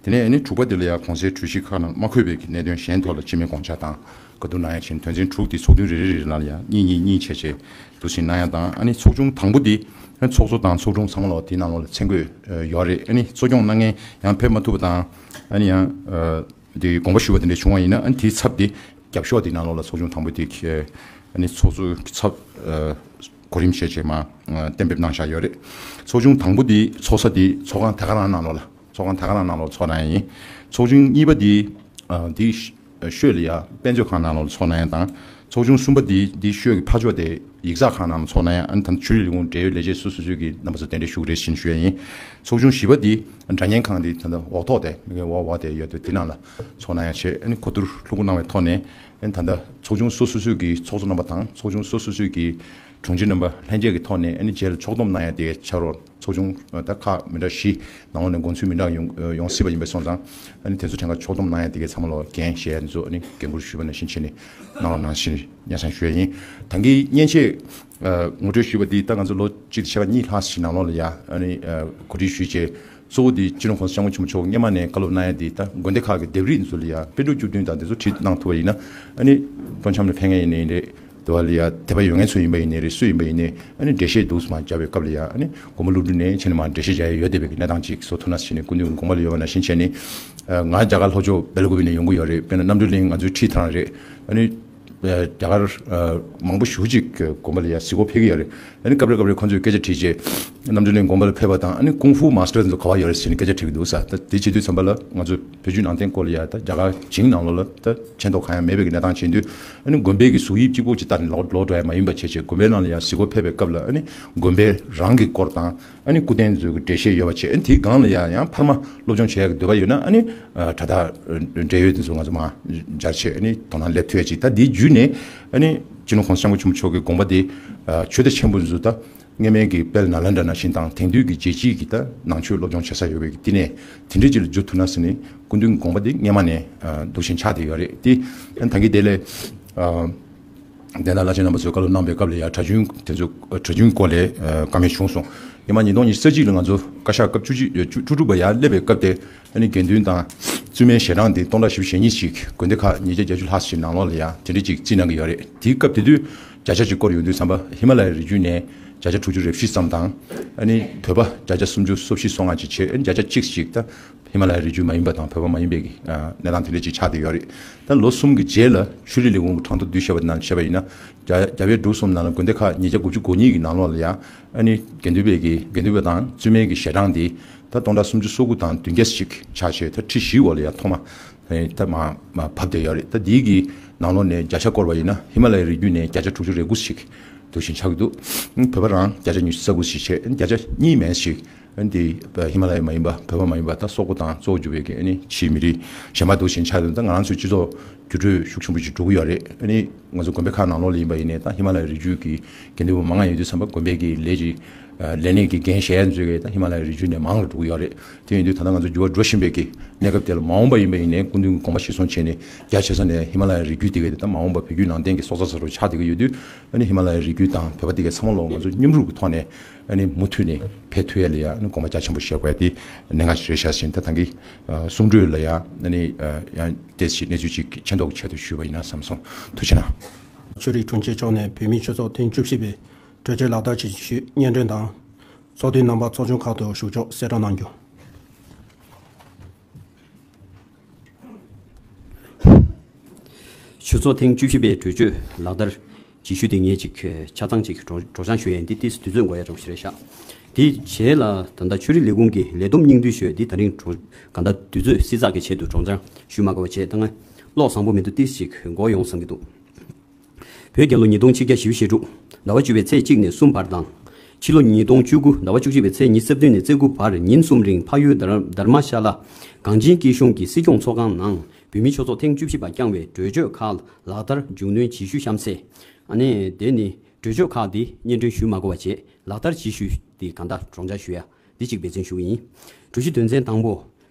དེ་ནས་ཨ་ནི་དྲུག་པ་དེ་ལ་ཡང་གོང་གསལ་གྲོས་གཞི་ཁག་ནང་མ་འཁོད་པའི་གནད་དོན་གཞན་ཐོག་ལ་སྤྱི་མོས་དགོངས་འཆར་དང་བཀའ་བསྡུར་གནང་ཡ་བྱས་ནས་དོན་ཚན་དྲུག་དེ་ཚོགས་ཐུན་རེ་རེ་རེ་ནང་ལ་ཡང་གཉིས་གཉིས་གཉིས་བྱས་བྱས་འདུག་སེ་གནང་ཡ་དང་། ཨ་ནི་ཚོགས་ཆུང་དང་པོ་དེ་ཚོགས་གཙོ་དང་ཚོགས་དྲུང་ཚང་མ་ལོག་དེའི་ནང་ལོགས་ལ་མཚན་བཀོད་ཡོད་རེད། ཨ་ནི་གཙོ་སྐྱོང་གནང་མཁན་ཡང་ཕེབས་མ་ཐུབ་པ་དང་ཨ་ནི་ཡང་དེ་དགོངས་པ་ཞུས་པ་དེ་འདྲ་བྱུང་བ་ཡིན་ན་ཨ་ནི་དེའི་ཚབ་དེ་རྒྱབ་ཤོག་དེའི་ནང་ལོགས་ལ་ཚོགས་ཆུང་དང་པོ་དེ་ཨ་ནི་ཚོགས་གཙོའི་ཚབ་གོ་རིམ་བྱས་བྱས་མ་གཏན་འབེབས་གནང་བཞག་ཡོད་རེད། ཚོགས་ཆུང་དང་པོ་དེ་ཚོགས་ས་དེ་ཚོགས་ཁང་དེ་ག་རང་ནང་ལོགས་ལ་ཚོགས་ཁང་དེ་ག་རང་ནང་ལོགས་ཚོགས་གནང་ཡ་ཡིན། ཚོགས་ཆུང་གཉིས་པ་དེ་དེ་ཤོད་ལ་ཡ་དཔེ་མཛོད་ཁང་ནང་ལོགས་ཚོགས་གནང་ཡ་དང་། ཚོགས་ཆུང་གསུམ་པ་དེ་འདི་ཤོད་ཀྱི་ཕ་ཕྱོགས་དེ་ཡིག་ཚགས་ཁང་ནང་ཚོགས་གནང་ཡ། ཨ་ནི་ད་ཆོས་རིག་ལས་ཁུངས་འབྲེལ་ཡོད་ལས་བྱེད་སོ་སོ་སོ་གི་རྣམ་པ་ཚོ་གདན་འདྲེན་ཞུ་གི་རེད་ཞེས་ཞུ་ཡ་ཡིན། ཚོགས་ཆུང་བཞི་པ་དེ་སྒྲ་སྙན་ཁང་དེ་ད་ལྟ་འོག་ཐོག་དེ་མི་འོག་འོག་དེ་ཡོད་དེ་དེ་ནང་ལ་ཚོགས་གནང་ཡ་བྱས། ཨ་ནི་གོ་བསྡུར་ལྷུག་པོ་གནང་བའི་ཐོག་ནས་ཨ་ནི་ད་ལྟ་ཚོགས་ཆུང་སོ་སོ་སོ་གི་ཚོགས་གཙོ་རྣམ་པ་དང་ཚོགས་ཆུང་སོ་སོ་སོ་གི་དྲུང་ཆེ་རྣམ་པ་ལྷན་རྒྱས་ཀྱི་ཐོག་ནས་ཨ་ནི་རྗེས་ལ་ཕྱོགས་བསྡོམས་གནང་ཡ་དེ་ཕྱག་རོགས། ཚོགས་ཆུང་ད་ཁག་མི་འདྲ་བཞི་ནང་ལོགས་ནས་དགོངས་ཚུལ་མི་འདྲ་ཡོང་ཡོང་སྲིད་པ་ཡིན་པ་སོང་ཙང་ཨ་ནི་དེ་ཚོ་ཕྲན་ཁ་ཕྱོགས་བསྡོམས་གནང་ཡ་དེ་གའི་ཚང་མ་ལོག་འགན་བཞེས་ཡ་དེ་ཚོ་ཨ་ནི་འགན་འཁུར་ཞུས་པ་ནང་བཞིན་བྱས་ནས་གནང་རོགས་གནང་ཞེས་ སྙན་སེང་ཞུ་ཡ་ཡིན། ད་གིན་མཉེན་ཆས་ཨ་ངོ་སྤྲོད་ཞུས་པ་འདི་ད་ང་ཚོ་ལོ་གཅིག་དང་ཕྱེད་ཀ་གཉིས་ལྷག་ཞིག་ནང་ལོགས་ལ་ཡ་ཨ་ནི་ཨ་གོ་སྒྲིག་ཞུས་རྗེས། གཙོ་བོ་འདི་སྤྱི་ནོར་༸གོང་ས་༸སྐྱབས་མགོན་ཆེན་པོ་མཆོག་སྔོན་མ་ནས་བཀའ་སློབ་གནང་ཡ་འདི་ད་དགོན་སྡེ་ཁག་གི་ལྡེབས་རིས་ཚོ་ལ་ཡ་དཔེ་སྒྲུབ་བཅུ་བདུན་དང་དེ་ཚོ་བྲིས་གནང་ཐུབ་པ་ཡིན་ན། ཨ་ནི་སྤྲོ་འཆམ་ལ་ཕན་མཁན་ཡིན་ནའི་རེད། དེ་བ་ལ་ཡ་དད་པ་ཡོད་མཁན་ཚོ་ཡིན་པ་ཡིན་ནའི་རེད། སུ་ཡིན་པ་ཡིན་ནའི་ཨ་ནི་འགྲེལ་བཤད་འདུག་སེ་མར་རྒྱག་པའི་སྐབས་ལ་ཡ་ཨ་ནི་དགོན་པ་སློབ་ཕྲུག་ནས་ཕྱིན་ནས་མར་འགྲེལ་བཤད་རྒྱག་ཡ་ཡོད་བསྡད་པའི་གི་གནས་སྟངས་ཅིག་བཟོ་ཐུབ་ན་ཟེར་ནས། སྐུ་མདུན་དགོངས་པ་ལ་ཡོད་པ་ནང་བཞིན་བྱས་ནས། ཨ་ང་རྒྱ་གར་ལྷོ་ཕྱོགས་སྦེལ་ཀོབ་ནས་ཡོང་གི་ཡོད་རེད། དཔེར་ན་རྣམ་གྲོལ་གླིང་ང་ཚོའི་ཁྲིའི་ཐང་རེད། ཨ་ནི་རྒྱ་གར་མང་པོ་ཞེ་པོ་ཅིག་གི་དགོན་པ་ལ་ཡ་གཟིགས་སྐོར་ཕེབས་ཀྱི་ཡོད་རེད། ཨ་ནི་སྐབས་རེ་སྐབས་རེ་ཁོང་ཚོས་སྐད་ཆ་དྲིས་རྗེས་རྣམ་གྲོལ་གླིང་དགོན་པ་ལ་ཕེབས་པ་དང་། ཨ་ནི་ཀུང་ཧྥུ་མཱ་སི་ཊར་ཚོ་ག་པར་ཡོད་རེད་ཟེར་ནས་སྐད་ཆ་དྲི་གི་འདུག་ས། ད་དེ་བྱེད་དུས་ཙམ་པ་ལ་ང་ཚོ་བོད་བརྒྱུད་ནང་བསྟན་སྐོར་ལ་ཡ་ད་རྒྱ་གར་བྱིངས་ནང་ལོགས་ལ་ད་མཁྱེན་རྟོགས་གང་ཡང་མེད་པའི་གི་གནས་སྟངས་བྱེད་དུས། ཨ་ནི་དགོན་པའི་གི་གཟུགས་དབྱིབས་གཅིག་པོ་ཅིག་ལྟ་ནས་ལོག་ལོག་འགྲོ་ཡ་མ་ཡིན་པ་བྱས་བྱས། དགོན་པའི་ནང་ལ་ཡ་གཟིགས་སྐོར་ཕེབས་པའི་སྐབས་ལ་ཨ་ནི་དགོན་པའི་རང་གི་སྐོར་དང་། ཨ་ནི་སྐུ་རྟེན་ཚོའི་གི་འགྲེལ་བཤད་ཡོད་པ་བྱས། ཨ་ནི་དེའི་སྒང་ལ་ཡ་ཡང་འཕར་མ་སློབ་སྦྱོང་བྱེད་ཡ་གི་འདོད་པ་ཡོད་ན། ཨ་ནི་ཨ་དྲ་ཐག་འབྲེལ་ཡོད་དེ་ཚོ་ང་ཚོ་མར་སྦྱར་བྱས་ཨ་ནི་དོ་སྣང་སླེབས་ཐུབ་ཡ་ཅིག་ད་འདི་བརྒྱུད་ནས་ཨ་ནི་སྤྱི་ནོར་༸གོང་ས་༸སྐྱབས་མགོན་ཆེན་པོ་མཆོག་གི་དགོངས་པ་དེ་ཨ་ཆོས་སྡེ་ཆེན་པོ་ཚོ་ད་སྔོན་མའི་གི་དཔལ་ནཱ་ལེནྡྲ་ནང་བཞིན་དང་། དེང་དུས་ཀྱི་རྒྱལ་སྤྱིའི་གི་ད་ནང་ཆོས་སློབ་སྦྱོང་བྱེད་ས་ཡོད་པའི་གི་དེ་ནས་དེ་འདྲའི་ཅིག་ལ་བསྒྱུར་ཐུབ་ན་ཟེར་ནས། སྐུ་མདུན་གྱི་དགོངས་པ་དེ་སྔོན་མ་ནས་ཨ་འདུག་བཞིན་ཆགས་བསྡད་ཡོད་རེད། དེ་ཨ་ནི་ད་གིན་དེ་ལས་ཨ་དེ་འདྲ་བླ་ཆེན་རྣམ་པ་ཚོས་བཀའ་སློབ་གནང་བའི་སྐབས་ལ་ཡ་གྲྭ་རྒྱུན་དེ་ཚོ་གྲྭ་རྒྱུན་སྐོར་ལ་ཨ་བཀའ་མོལ་བྱུང་སོང་། སྔོན་མ་ཉིས་སྟོང་ཉི་ཤུ་རྩ་གཅིག་ལ་ང་ཚོ་བཀའ་ཤག་སྐབས་བཅུ་གཅིག་བཅུ་བཅུ་དྲུག་པ་ཡར་སླེབས་པའི་སྐབས་དེ། ཨ་ནི་དགེ་འདུན་དང་བཙུན་མའི་ཞལ་གྲངས་དེ་སྟོང་ཕྲག་བཞི་བཅུ་ཞེ་གཉིས་ཤིག་དགོན་སྡེ་ཁག་ཉིས་བརྒྱ་བརྒྱད་ཅུ་ལྷག་ཞིག་ནང་ལོགས་ལ་ཡ་དེ་འདྲ་ཅིག་རྩིས་གནང་གི་ཡོད་རེད། དེའི་སྐབས་དེ་དུས་བརྒྱ་ཆ་ཅིག་སྐོར་ཡོང་དུས་ཙམ་པ་ཧི་མ་ལ་ཡའི་རི་རྒྱུད་ནས་བརྒྱ་ཆ་དྲུག་ཅུ་རེ་བཞི་ཙམ་དང་། ཨ་ནི་བོད་པ་བརྒྱ་ཆ་སུམ་ཅུ་སོ་བཞི་སོ་ལྔ་ཅིག་བྱས། ཨ་ནི་བརྒྱ་ཆ་གཅིག་ཅིག་ད་ཧི་མ་ལ་ཡའི་རི་རྒྱུད་མ་ཡིན་པ་དང་བོད་པ་མ་ཡིན་པའི་གི་ཨ་གནས་སྟངས་དེ་འདྲ་ཅིག་ཆགས་བསྡད་ཡོད་རེད། ད་ལོ་གསུམ་གྱི་རྗེས་ལ་ཆོས་རིག་ལས་ཁུངས་ཀྱི་གྲངས་ཐོ་བསྡུས་བཞག་པ་ནང་བཤད་པ་ཡིན་ན། རྒྱ་རྒྱ་བལ་འབྲུག་གསུམ་ནང་ལ་དགོན་སྡེ་ཁག་ཉིས་བརྒྱ་དགུ་བཅུ་གོ་གཉིས་ཀྱི་ནང་ལོགས་ལ་ཡ་ཨ་ནི་དགེ་འདུན་པའི་གི་དགེ་འདུན་པ་དང་བཙུན་མའི་གི་ཞལ་གྲངས་འདི་ད་སྟོང་ཕྲག་སུམ་ཅུ་སོ་དགུ་དང་བདུན་བརྒྱ་ཞིག་ཆགས་བྱས། ད་ཁྲི་བཞིའི་འོག་ལ་ཡ་ཐོག་མ་ད་མར་མར་བབས་བསྡད་ཡོད་རེད། ད་འདིའི་གི་ནང་ལོགས་ནས་བརྒྱ་ཆ་བསྐོར་བ་ཡིན་ན་ཧི་མ་ལ་ཡའི་རི་རྒྱུད་ནས་བརྒྱ་ཆ་དྲུག་ཅུ་རེ་དགུ་ཞིག་འདུག་བཞིན་ཆགས་ཀྱི་འདུག་བོད་པ་རང་བརྒྱ་ཆ་ཉི་ཤུ་རྩ་དགུ་ཞིག་བྱས། བརྒྱ་ཆ་གཉིས་མན་ཞིག་ཨ་ནི་དེ་ཧི་མ་ལ་ཡ་མ་ཡིན་པ་བོད་པ་མ་ཡིན་པ་ད་སོག་པོ་དང་གཙོ་བོ་གྱུར་པའི་གི་ཨ་ནི་ཕྱིའི་མི་རིགས་གཞན་པ་འདུག་བཞིན་ཆགས་འདུག་ད་ང་རང་ཚོའི་སྤྱི་ཚོགས་འགྱུར་འགྲོས་ཤུགས་ཆེན་པོ་ཞིག་འགྲོ་གི་ཡོད་རེད། ཨ་ནི་ང་ཚོ་དགོན་པའི་ཁག་ནང་ལོགས་ལ་ཡིན་པ་ཡིན་ནའི་ད་ཧི་མ་ལ་ཡའི་རི་རྒྱུད་ཀྱི་དགེ་འདུན་པ་མང་ང་ཡོད་དུས་ཙམ་པ་དགོན་པའི་གི་ལས་ཀྱི་ལས་གནས་ཀྱི་འགན་བཞེས་མཁན་ཚོ་གི་ད་ཧི་མ་ལ་ཡའི་རི་རྒྱུད་ནས་མང་རུ་འགྲོ་གི་ཡོད་རེད། དེ་ཡིན་དུས་ད་ལྟ་ང་ཚོ་འགྱུར་བ་འགྲོ་བཞིན་པའི་གི་གནས་སྐབས་དེ་ལ་མ་འོངས་པ་ཡིན་པ་ཡིན་ནའི་སྐུ་མདུན་གྱི་དགོངས་པ་གཞིར་བཟུང་བྱས་ནས་རྒྱ་ཆེ་ས་ནས་ཧི་མ་ལ་ཡའི་རི་རྒྱུད་དེ་གའི་ད་མ་འོངས་པ་བོད་བརྒྱུད་ནང་བསྟན་གྱི་སྲོག་རྩ་ས་རུ་ཆགས་བསྡད་ཀྱི་ཡོད་དུས། ཨ་ནི་ཧི་མ་ལ་ཡའི་རི་རྒྱུད་དང་བོད་པ་དེ་གའི་ཚང་མ་ལོག་ང་ཚོ་མཉམ་རུབ་ཀྱི་ཐོག་ནས་ཨ་ནི་མུ་མཐུད་ནས་ཕེབས་ཐུབ་ཡ་ལ་ཡ་ཨ་ནི་དགོངས་པ་རྒྱ་ཆེན་པོ་བཞེས་དགོས་ཡ་དེ་གནད་འགག་ཞིག་རེད་ཤག་ཟེར་ནས། ད་ད་གིན་ཨ་གསུང་གྲོས་ལ་ཡ་ཨ་ནི་ཨ་ཡང་ཏོག་ཙམ་གནས་ཚུལ་ཅིག་མཁྱེན་རྟོགས་ཀྱི་ཆེད་དུ་ཞུས་པ་ཡིན་ན་བསམ་སོང་། ཐུགས་རྗེ་གནང་། ཆོས་རིག་དྲུང་ཆེ་མཆོག་ནས་བོད་མིའི་ཆོས་ཚོགས་ཐེངས་བཅུ་བཞི་པའི་གྲོས་ཆོད་ལག་བསྟར་བྱེད་ཕྱོགས་སྙན་སྒྲོན་དང་། ཚོགས་འདུའི་རྣམ་པ་ཚོགས་ཆུང་ཁག་ཏུ་བཞུགས་ཕྱོགས་གསལ་བསྒྲགས་གནང་རྒྱུ། ཆོས་ཚོགས་ཐེངས་བཅུ་བཞི་པའི་གྲོས་ཆོད་ལག་བསྟར་བྱེད་ཤུལ་དེ་ངས་ཅིག་ཆ་ཚང་ཅིག་སྒྲོག་སྦྱང་ཞུ་ཡས་འདི་ཏིས་དུས་ཚོད་འགོར་ཡ་འདྲ་པོ་ཞིག་རེད་ཤག་དེའི་རྗེས་ལ་ད་ལྟ་ཆོས་རིག་ལས་ཁུངས་ཀྱི་ལས་བསྡོམས་སྙིང་བསྡུས་ཞུ་ཡས་འདི་ད་རིང་གང་ལྟར་དུས་ཚོད་བསྲི་ཚགས་ཀྱི་ཆེད་དུ་སྒྲོག་སྦྱང་ཞུ་མ་དགོས་པ་བྱས། ད་ང་ཀློག་བཟང་པོ་མི་འདུག་ཏིས་ཅིག་འགོར་ཡོང་བསམ་གྱི་འདུག་བོད་རྒྱལ་ལོ་ཉིས་སྟོང་ཆིག་བརྒྱ་བཞི་བཅུ་ཞེ་དྲུག་ཟླ་བ་བཅུ་པའི་ཚེས་གཅིག་ནས་གསུམ་བར་དང་། ཕྱི་ལོ་ཉིས་སྟོང་བཅུ་དགུ་ཟླ་བ་བཅུ་གཅིག་པའི་ཚེས་ཉི་ཤུ་རྩ་བདུན་ནས་རྩ་དགུ་བར་ཉིན་གསུམ་རིང་འཕགས་ཡུལ་དྷར་དྷར་མ་ཤ་ལ་གངས་ཅན་སྐྱིད་གཤོངས་ཀྱི་སྲིད་སྐྱོང་ཚོགས་ཁང་ནང་བོད་མིའི་ཆོས་ཚོགས་ཐེངས་བཅུ་བཞི་པ་བསྐྱངས་པའི་གྲོས་ཆོད་ཁག་ལག་བསྟར་མཇུག་སྣོན་བྱེད་ཤུལ་གཤམ་གསལ། ཨ་ནི་དེ་ནི་གྲོས་ཆོད་ཁག་འདི་སྙན་སྒྲོན་ཞུ་མ་དགོས་པ་བྱས། ལག་བསྟར་བྱེད་ཤུལ་འདི་གང་ལྟར་སྒྲོག་སྦྱང་ཞུ་ཡ་འདི་གཅིག་འབད་བརྩོན་ཞུ་གི་ཡིན། གྲོས་གཞི་དོན་ཚན་དང་པོ།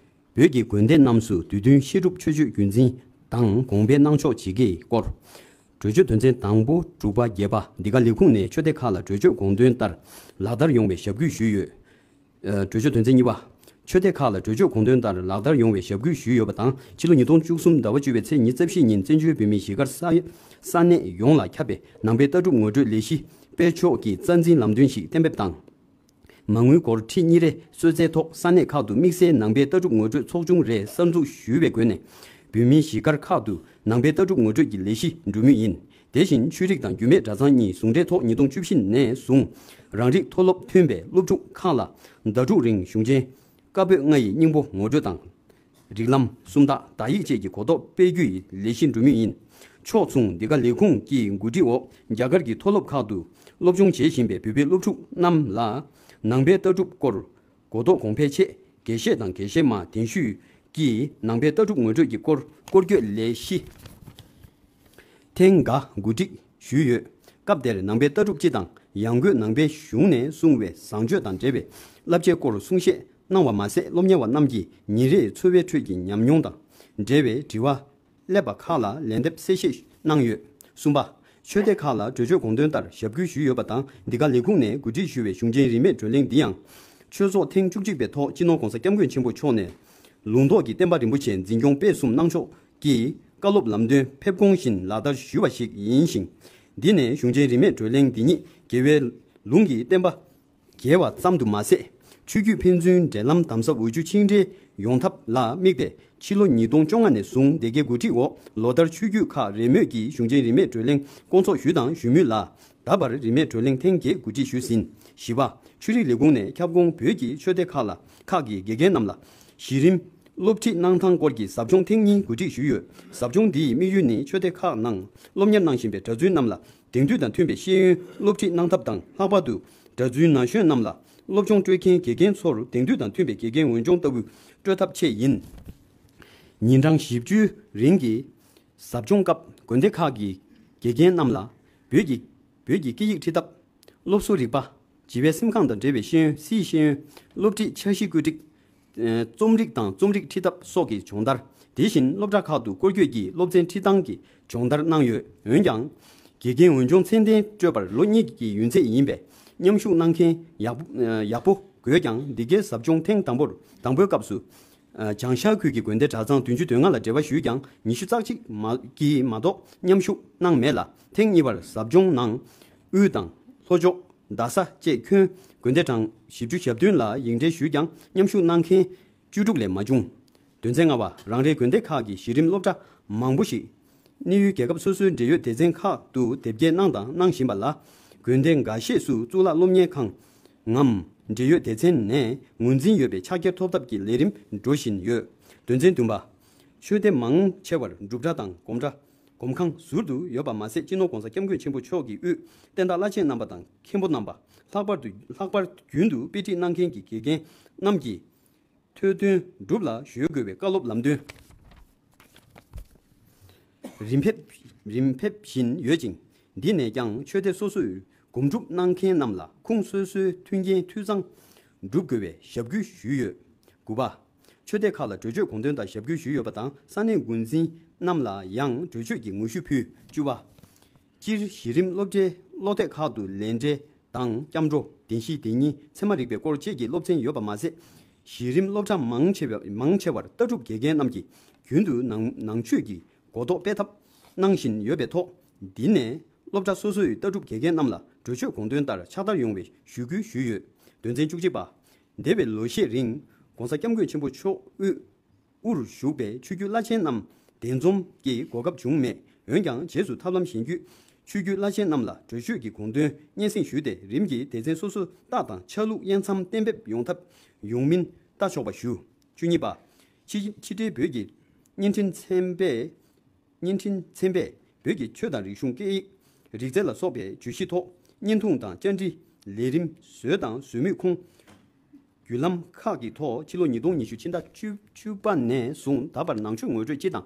བོད་ཀྱི་དགོན་སྡེ་རྣམས་སུ་དུས་བསྟུན་བཤད་སྒྲུབ་ཆོས་སྤྱོད་རྒྱུན་འཛིན་དང་དགོངས་པའི་གནང་ཕྱོགས་ཇི་དགེའི་སྐོར། གྲོས་ཆོད་དོན་ཚན་དང་པོ། དྲུག་པ། བརྒྱད་པ། འདི་ག་ལས་ཁུངས་ནས་ཆོས་སྡེ་ཁག་ལ་གྲོས་ཆོད་དགོངས་དོན་ལྟར་ལག་བསྟར་ཡོང་བའི་ཞབས་སྐུལ་ཞུས་ཡོད། ཨ། གྲོས་ཆོད་དོན་ཚན་གཉིས་པ། ཆོས་སྡེ་ཁག་ལ་གྲོས་ཆོད་དགོངས་དོན་ལྟར་ལག་བསྟར་ཡོང་བའི་ཞབས་སྐུལ་ཞུས་ཡོད་པ་དང་། ཕྱི་ལོ་ཉིས་སྟོང་བཅུ་གསུམ་ཟླ་བ་བཅུ་པའི་ཚེས་ཉི་ཤུ་རྩ་བཞི་ཉིན་བཙན་བྱོལ་བོད་མིའི་གཞིས་སྒར་ས་ས་གནས་ཡོངས་ལ་ཁྱབ་པའི་ནང་པའི་ལྟ་གྲུབ་ངོ་སྤྲོད་ལས་གཞི་སྤེལ་ཕྱོགས་ཀྱི་རྩ་འཛིན་ལམ་སྟོན་ཞིག་གཏན་འབེབས་དང་། མ་དངུལ་སྒོར་ཁྲི་གཉིས་རེ་གསོལ་སྩལ་ཐོག་ས་གནས་ཁག་ཏུ་དམིགས་བསལ་ནང་པའི་ལྟ་གྲུབ་ངོ་སྤྲོད་ཚོགས་ཆུང་རེ་གསར་འཛུགས་ཞུས་པའི་སྒོ་ནས། བོད་མིའི་གཞིས་སྒར་ཁག་ཏུ་ནང་པའི་ལྟ་གྲུབ་ངོ་སྤྲོད་ཀྱི་ལས་གཞི་འགྲོ་མུས་ཡིན། དེ་བཞིན་ཆོས་རིག་དང་རྒྱུད་སྨད་གྲྭ་ཚང་གཉིས་ཟུང་འབྲེལ་ཐོག་ཉིས་སྟོང་བཅུ་བཞི་ནས་བཟུང་རང་རིགས་མཐོ་སློབ་ཐོན་པའི་སློབ་ཕྲུག་ཁག་ལ་ཟླ་དྲུག་རིང་གཞུང་ཆེན་བཀའ་པོད་ལྔ་ཡི་སྙིང་པོ་ངོ་སྤྲོད་དང་། རིགས་ལམ། སུམ་རྟགས། དག་ཡིག་བཅས་ཀྱི་གོ་རྟོགས་སྤེལ་རྒྱུའི་ལས་གཞི་འགྲོ་མུས་ཡིན། ཕྱོགས་མཚུངས་འདི་ག་ལས་ཁུངས་ཀྱི་གོ་སྒྲིག་འོག་རྒྱ་གར་གྱི་མཐོ་སློབ་ཁག་ཏུ་སློབ་སྦྱོང་བྱེད་བཞིན་པའི་བོད་པའི་སློབ་ཕྲུག་རྣམས་ལ་ནང་པའི་ལྟ་གྲུབ་སྐོར་གོ་རྟོགས་གོང་འཕེལ་ཆེད། དགེ་བཤེས་དང་དགེ་བཤེས་མ་གདན་ཞུས་ཀྱིས་ནང་པའི་ལྟ་གྲུབ་ངོ་སྤྲོད་ཀྱི་སྐོར་སྐོར་སྐྱོད་ལས་གཞི་ཐེངས་འགའ་གོ་སྒྲིག་ཞུས་ཡོད། སྐབས་དེར་ནང་པའི་ལྟ་གྲུབ་སྤྱི་དང་ཡང་སྒོས་ནང་པའི་གཞུང་ནས་གསུངས་པའི་བཟང་སྤྱོད་དང་འབྲེལ་བའི་བསླབ་བྱའི་སྐོར་གསུང་བཤད་གནང་བ་མ་ཟད། སློབ་གཉེར་བ་རྣམས་ཀྱིས་ཉིན་རེའི་འཚོ་བའི་ཁྲོད་ཀྱི་ཉམས་མྱོང་དང་འབྲེལ་བའི་དྲི་བ་སླེབས་པ་ཁག་ལ་ལན་འདེབས་གསལ་བཤད་གནང་ཡོད། གསུམ་པ། ཆོས་སྡེ་ཁག་ལ་གྲོས་ཆོད་དགོངས་དོན་ལྟར་ཞབས་སྐུལ་ཞུས་ཡོད་པ་དང་། འདི་ག་ལས་ཁུངས་ནས་གོ་སྒྲིག་ཞུས་པའི་གཞུང་ཆེན་རིས་མེད་བགྲོ་གླེང་འདི་ཡང་། ཆོས་ཚོགས་ཐེངས་བཅུ་གཅིག་པའི་ཐོག་སྤྱི་ནོར་༧གོང་ས་༧སྐྱབས་མགོན་ཆེན་པོ་མཆོག་ནས། ལུང་རྟོགས་ཀྱི་བསྟན་པ་རིན་པོ་ཆེ་འཛིན་སྐྱོང་སྤེལ་གསུམ་གནང་ཕྱོགས་ཀྱི་བཀའ་སློབ་ལམ་སྟོན་ཕེབས་དགོངས་བཞིན་ལག་བསྟར་ཞུས་པ་ཞིག་ཡིན་ཞིང་། འདི་ནས་གཞུང་ཆེན་རིས་མེད་བགྲོ་གླེང་འདི་ཉིད་རྒྱལ་བའི་ལུང་གི་བསྟན་པ་རྒྱས་པ་ཙམ་དུ་མ་ཟད། ཆོས་བརྒྱུད་ཕན་ཚུན་འབྲེལ་ལམ་དམ་ཟབ་འོས་བསྡུ་ཆིངས་འགྲིག་ཡོང་ཐབས་ལ་དམིགས་ཏེ། ཕྱི་ལོ་ཉིས་སྟོང་བཅོ་ལྔ་ནས་བཟུང་སྡེ་དགེ་འགོ་ཁྲིད་འོག་ལོ་ལྟར་ཆོས་བརྒྱུད་ཁག་རེས་མོས་ཀྱིས་གཞུང་ཆེན་རིས་མེད་བགྲོ་གླེང་སྐོང་ཚོགས་ཞུས་དང་ཞུ་མུས་ལ། ད་བར་རིས་མེད་བགྲོ་གླེང་ཐེངས་བརྒྱད་གོ་སྒྲིག་ཞུས་ཟིན། བཞི་པ། ཆོས་རིག་ལས་ཁུངས་ནས་ཁྱབ་ཁོངས་བོད་ཀྱི་ཆོས་སྡེ་ཁག་ལ་ཁག་གི་དགེ་རྒན་རྣམས་ལ་གཞི་རིམ་སློབ་ཁྲིད་གནང་སྟངས་སྐོར་གྱི་ཟབ་སྦྱོང་ཐེངས་གཉིས་གོ་སྒྲིག་ཞུས་ཡོད། ཟབ་སྦྱོང་འདིའི་དམིགས་ཡུལ་ནི་ཆོས་སྡེ་ཁག་ནང་སློབ་གཉེར་གནང་བཞིན་པའི་གྲྭ་བཙུན་རྣམས་ལ་དེང་དུས་དང་མཐུན་པའི་ཤེས་ཡོན་སློབ་ཁྲིད་གནང་ཐབས་དང་། ལྷག་པར་དུ་གྲྭ་བཙུན་ན་གཞོན་རྣམས་ལ་སློབ་སྦྱོང་སྤྲོད་མཁན་དགེ་རྒན་ཚོར་དེང་དུས་དང་མཐུན་པའི་དགེ་རྒན་འོས་སྦྱོང་ལྟ་བུ་སྤྲོད་ཐབས་ཆེད་ཡིན། ཉིན་གྲངས་བཞི་བཅུའི་རིང་གི་ཟབ་སྦྱོང་སྐབས་དགོན་སྡེ་ཁག་གི་དགེ་རྒན་རྣམས་ལ་བོད་ཀྱི་བོད་ཀྱི་སྐད་ཡིག་ཁྲིད་ཐབས། སློབ་གསོ་རིག་པ། བྱིས་པའི་སེམས་ཁམས་དང་འབྲེལ་བའི་ཤེས་ཡོན། སིའི་ཤེས་ཡོན། སློབ་ཁྲིད་འཆར་གཞི་བཀོད་སྒྲིག་རྩོམ་རིག་དང་རྩོམ་རིག་ཁྲིད་ཐབས་སོགས་ཀྱི་སྦྱོང་བརྡར། དེ་བཞིན་སློབ་གྲྭ་ཁག་ཏུ་སྐོར་སྐྱོད་ཀྱིས་སློབ་ཚན་ཁྲིད་སྟངས་ཀྱི་སྦྱོང་བརྡར་གནང་ཡོད། འོན་ཀྱང་། དགེ་རྒན་འོས་སྦྱོང་ཚད་ལྡན་སྤྲོད་པར་ལོ་གཉིས་ཀྱི་ཡུན་ཚད་ཡིན་པས། མཉམ་ཞུགས་གནང་མཁན་ཡག་པོ་ཡག་པོ་དགོས་ཀྱང་། འདི་གའི་ཟབ་སྦྱོང་ཐེངས་དང་པོར་དང་པོའི་སྐབས་སུ། བྱང་ཤར་ཁུལ་གྱི་དགོན་སྡེ་གྲྭ་ཚང་བདུན་ཅུ་དོན་ལྔ་ལ་འབྲེལ་བ་ཞུས་ཀྱང་། ཉི་ཤུ་རྩ་གཅིག་མ་གིས་མ་གཏོགས་མཉམ་ཞུགས་གནང་མེད་ལ། ཐེངས་གཉིས་པར་ཟབ་སྦྱོང་ནང་དབུས་དང་ལྷོ་ཕྱོགས། རྡ་ས་བཅས་ཁྱོན་དགོན་སྡེ་གྲངས་བཞི་བཅུ་ཞེ་བདུན་ལ་ཡིག་འབྲེལ་ཞུས་ཀྱང་། མཉམ་ཞུགས་གནང་མཁན་བཅུ་དྲུག་ལས་མ་བྱུང་། དོན་ཚན་ལྔ་པ། རང་རེའི་དགོན་སྡེ་ཁག་གི་གཞི་རིམ་སློབ་གྲྭ་མང་པོ་ཞིག་གནས་ཡུལ་རྒྱལ་ཁབ་སོ་སོའི་འབྲེལ་ཡོད་སྡེ་ཚན་ཁག་ཏུ་དེབ་སྐྱེལ་གནང་དང་གནང་བཞིན་པ་ལ། དགོན་སྡེ་འགའ་ཤས་སུ་གཙུག་ལག་སློབ་གཉེར་ཁང་ངམ་འབྲེལ་ཡོད་སྡེ་ཚན་ནས་ངོས་འཛིན་ཡོད་པའི་ཕྱག་འཁྱེར་ཐོབ་ཐབས་ཀྱི་ལས་རིམ་འགྲོ་བཞིན་ཡོད། དོན་ཚན་བདུན་པ། ཆོས་སྡེ་མང་ཆེ་བར་སྒྲུབ་གྲྭ་དང་སྒོམ་གྲྭ། སྒོམ་ཁང་ཟུར་དུ་ཡོད་པ་མ་ཟད། སྤྱི་ནོར་༧གོང་ས་༧སྐྱབས་མགོན་ཆེན་པོ་མཆོག་གིས་དབུས་བསྟན་བདག་བླ་ཆེན་རྣམ་པ་དང་མཁན་པོ་རྣམ་པ། ལྷག་པར་དུ་ལྷག་པར་རྒྱུན་དུ་དཔེ་ཁྲིད་གནང་མཁན་གྱི་དགེ་རྒན་རྣམས་ཀྱིས་ཐོས་དོན་སྒྲུབ་ལ་གཞོལ་དགོས་པའི་བཀའ་སློབ་ལམ་སྟོན་རིམ་ཕེབས་རིམ་ཕེབས་བཞིན་ཡོད་ཅིང་། འདི་ནས་ཀྱང་ཆོས་སྡེ་སོ་སོའི་སྒོམ་སྒྲུབ་གནང་མཁན་རྣམས་ལ་ཁུངས་སོ་སོའི་མཐུན་རྐྱེན་འཐུས་ཚང་སྒྲུབ་དགོས་པའི་ཞབས་སྐུལ་ཞུས་ཡོད། དགུ་པ། ཆོས་སྡེ་ཁག་ལ་གྲོས་ཆོད་དགོངས་དོན་ལྟར་ཞབས་སྐུལ་ཞུས་ཡོད་པ་དང་། ས་གནས་འགོ་འཛིན་རྣམས་ལ་ཡང་གྲོས་ཆོད་ཀྱི་ངོ་བཤུས་ཕུལ། བཅུ་པ། སྤྱིར་གཞི་རིམ་སློབ་གྲྭའི་སློབ་དེབ་ཁག་ཏུ་ལས་འབྲེལ་དང་སྐྱབས་འགྲོ། བདེན་བཞི། བདེན་གཉིས། ཚད་མ་རིག་པའི་སྐོར་བཅས་ཀྱི་སློབ་ཚན་ཡོད་པ་མ་ཟད། གཞི་རིམ་སློབ་གྲྭ་མང་ཆེ་བ་མང་ཆེ་བར་ལྟ་གྲུབ་དགེ་རྒན་རྣམས་ཀྱིས་རྒྱུན་དུ་ནང་ནང་ཆོས་ཀྱི་གོ་རྟོགས་སྤེལ་ཐབས་གནང་བཞིན་ཡོད་པའི་ཐོག་འདི་ནས་སློབ་གྲྭ་སོ་སོའི་ལྟ་གྲུབ་དགེ་རྒན་རྣམས་ལ་གྲོས་ཆོད་དགོངས་དོན་ལྟར་ཕྱག་བསྟར་ཡོང་བའི་ཞུ་སྐུལ་ཞུས་ཡོད། དོན་ཚན་བཅུ་གཅིག་པ། འདས་པའི་ལོ་ཤས་རིང་༧གོང་ས་༧སྐྱབས་མགོན་ཆེན་པོ་མཆོག་དབུས་དབུར་བཞུགས་པའི་ཆོས་བརྒྱུད་བླ་ཆེན་རྣམས་གདན་འཛོམས་ཀྱི་གོ་སྐབས་བྱུང་མེད། འོན་ཀྱང་རྗེས་སུ་ཐབས་ལམ་གཞན་བརྒྱུད་ཆོས་བརྒྱུད་བླ་ཆེན་རྣམས་ལ་གྲོས་ཆོད་ཀྱི་དགོངས་དོན་སྙན་སེང་ཞུས་ཏེ། རིམ་གྱིས་སྡེ་ཚན་སོ་སོ་རྟགས་དང་ཆ་ལུགས་དབྱེ་མཚམས་གཏན་འབེབས་ཡོང་ཐབས་ཡོང་མིན་ལྟ་ཆོག་པ་ཞུ། བཅུ་གཉིས་པ། ཕྱི་ཕྱི་འབྲེལ་བོད་ཀྱི་བརྙན་འཕྲིན་ཚན་པས་བརྙན་འཕྲིན་ཚན་པས་བོད་ཀྱི་ཆོས་དང་རིག་གཞུང་སྐད་ཡིག་རིག་རྩལ་ལ་སོགས་པའི་བརྗོད་གཞི་ཐོག་བརྙན་ཐུང་དང་བཅར་འདྲི་ལས་རིམ་བཟོས་དང་བཟོ་མུས་ཁོངས། བརྒྱུད་ལམ་ཁག་གི་ཐོག་ཕྱི་ལོ་ཉིས་སྟོང་ཉི་ཤུ་ཕྱི་ཟླ་བཅུ་བཅུ་པ་ནས་བཟུང་ད་བར་ནང་ཆོས་ངོ་སྤྲོད་སྤྱི་དང་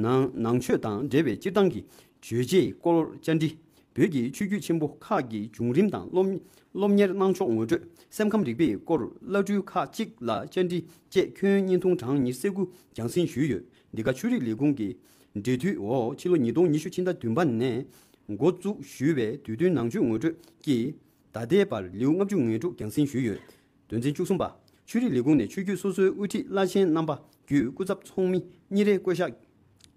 ནང་ནང་ཆོས་དང་འབྲེལ་བའི་སྤྱིར་བཏང་གི་བརྗོད་བྱའི་སྐོར་བཅར་འདྲི། བོད་ཀྱི་ཆོས་བརྒྱུད་ཆེན་པོ་ཁག་གི་བྱུང་རིམ་དང་སློབ་སློབ་གཉེར་གནང་ཕྱོགས་ངོ་སྤྲོད། སེམས་ཁམས་རིག་པའི་སྐོར་བླ་སྤྲུལ་ཁག་ཅིག་ལ་བཅར་འདྲི་བཅས་ཁྱོན་བརྙན་ཐུང་གྲངས་ཉེར་དགུ་རྒྱང་སྲིང་ཞུས་ཡོད། འདི་ག་ཆོས་རིག་ལས་ཁུངས་ཀྱི་འབྲེལ་མཐུད་འོག་ཕྱི་ལོ་ཉིས་སྟོང་ཉི་ཤུ་ཕྱི་ཟླ་བདུན་པ་ནས་འགོ་བཙུགས་ཞུས་པའི་དུས་བསྟུན་ནང་ཆོས་ངོ་སྤྲོད་ཀྱིས་ད་ལྟའི་བར་ལེའུ་ལྔ་བཅུ་ང་དྲུག་རྒྱང་སྲིང་ཞུས་ཡོད། དོན་ཚན་བཅུ་གསུམ་པ། ཆོས་རིག་ལས་ཁུངས་ནས་ཆོས་བརྒྱུད་སོ་སོའི་དབུ་ཁྲིད་བླ་ཆེན་རྣམ་པ་བརྒྱུད་སྐུ་ཚབ་ཚོགས་མི་གཉིས་རེ་བསྐོ་གཞག་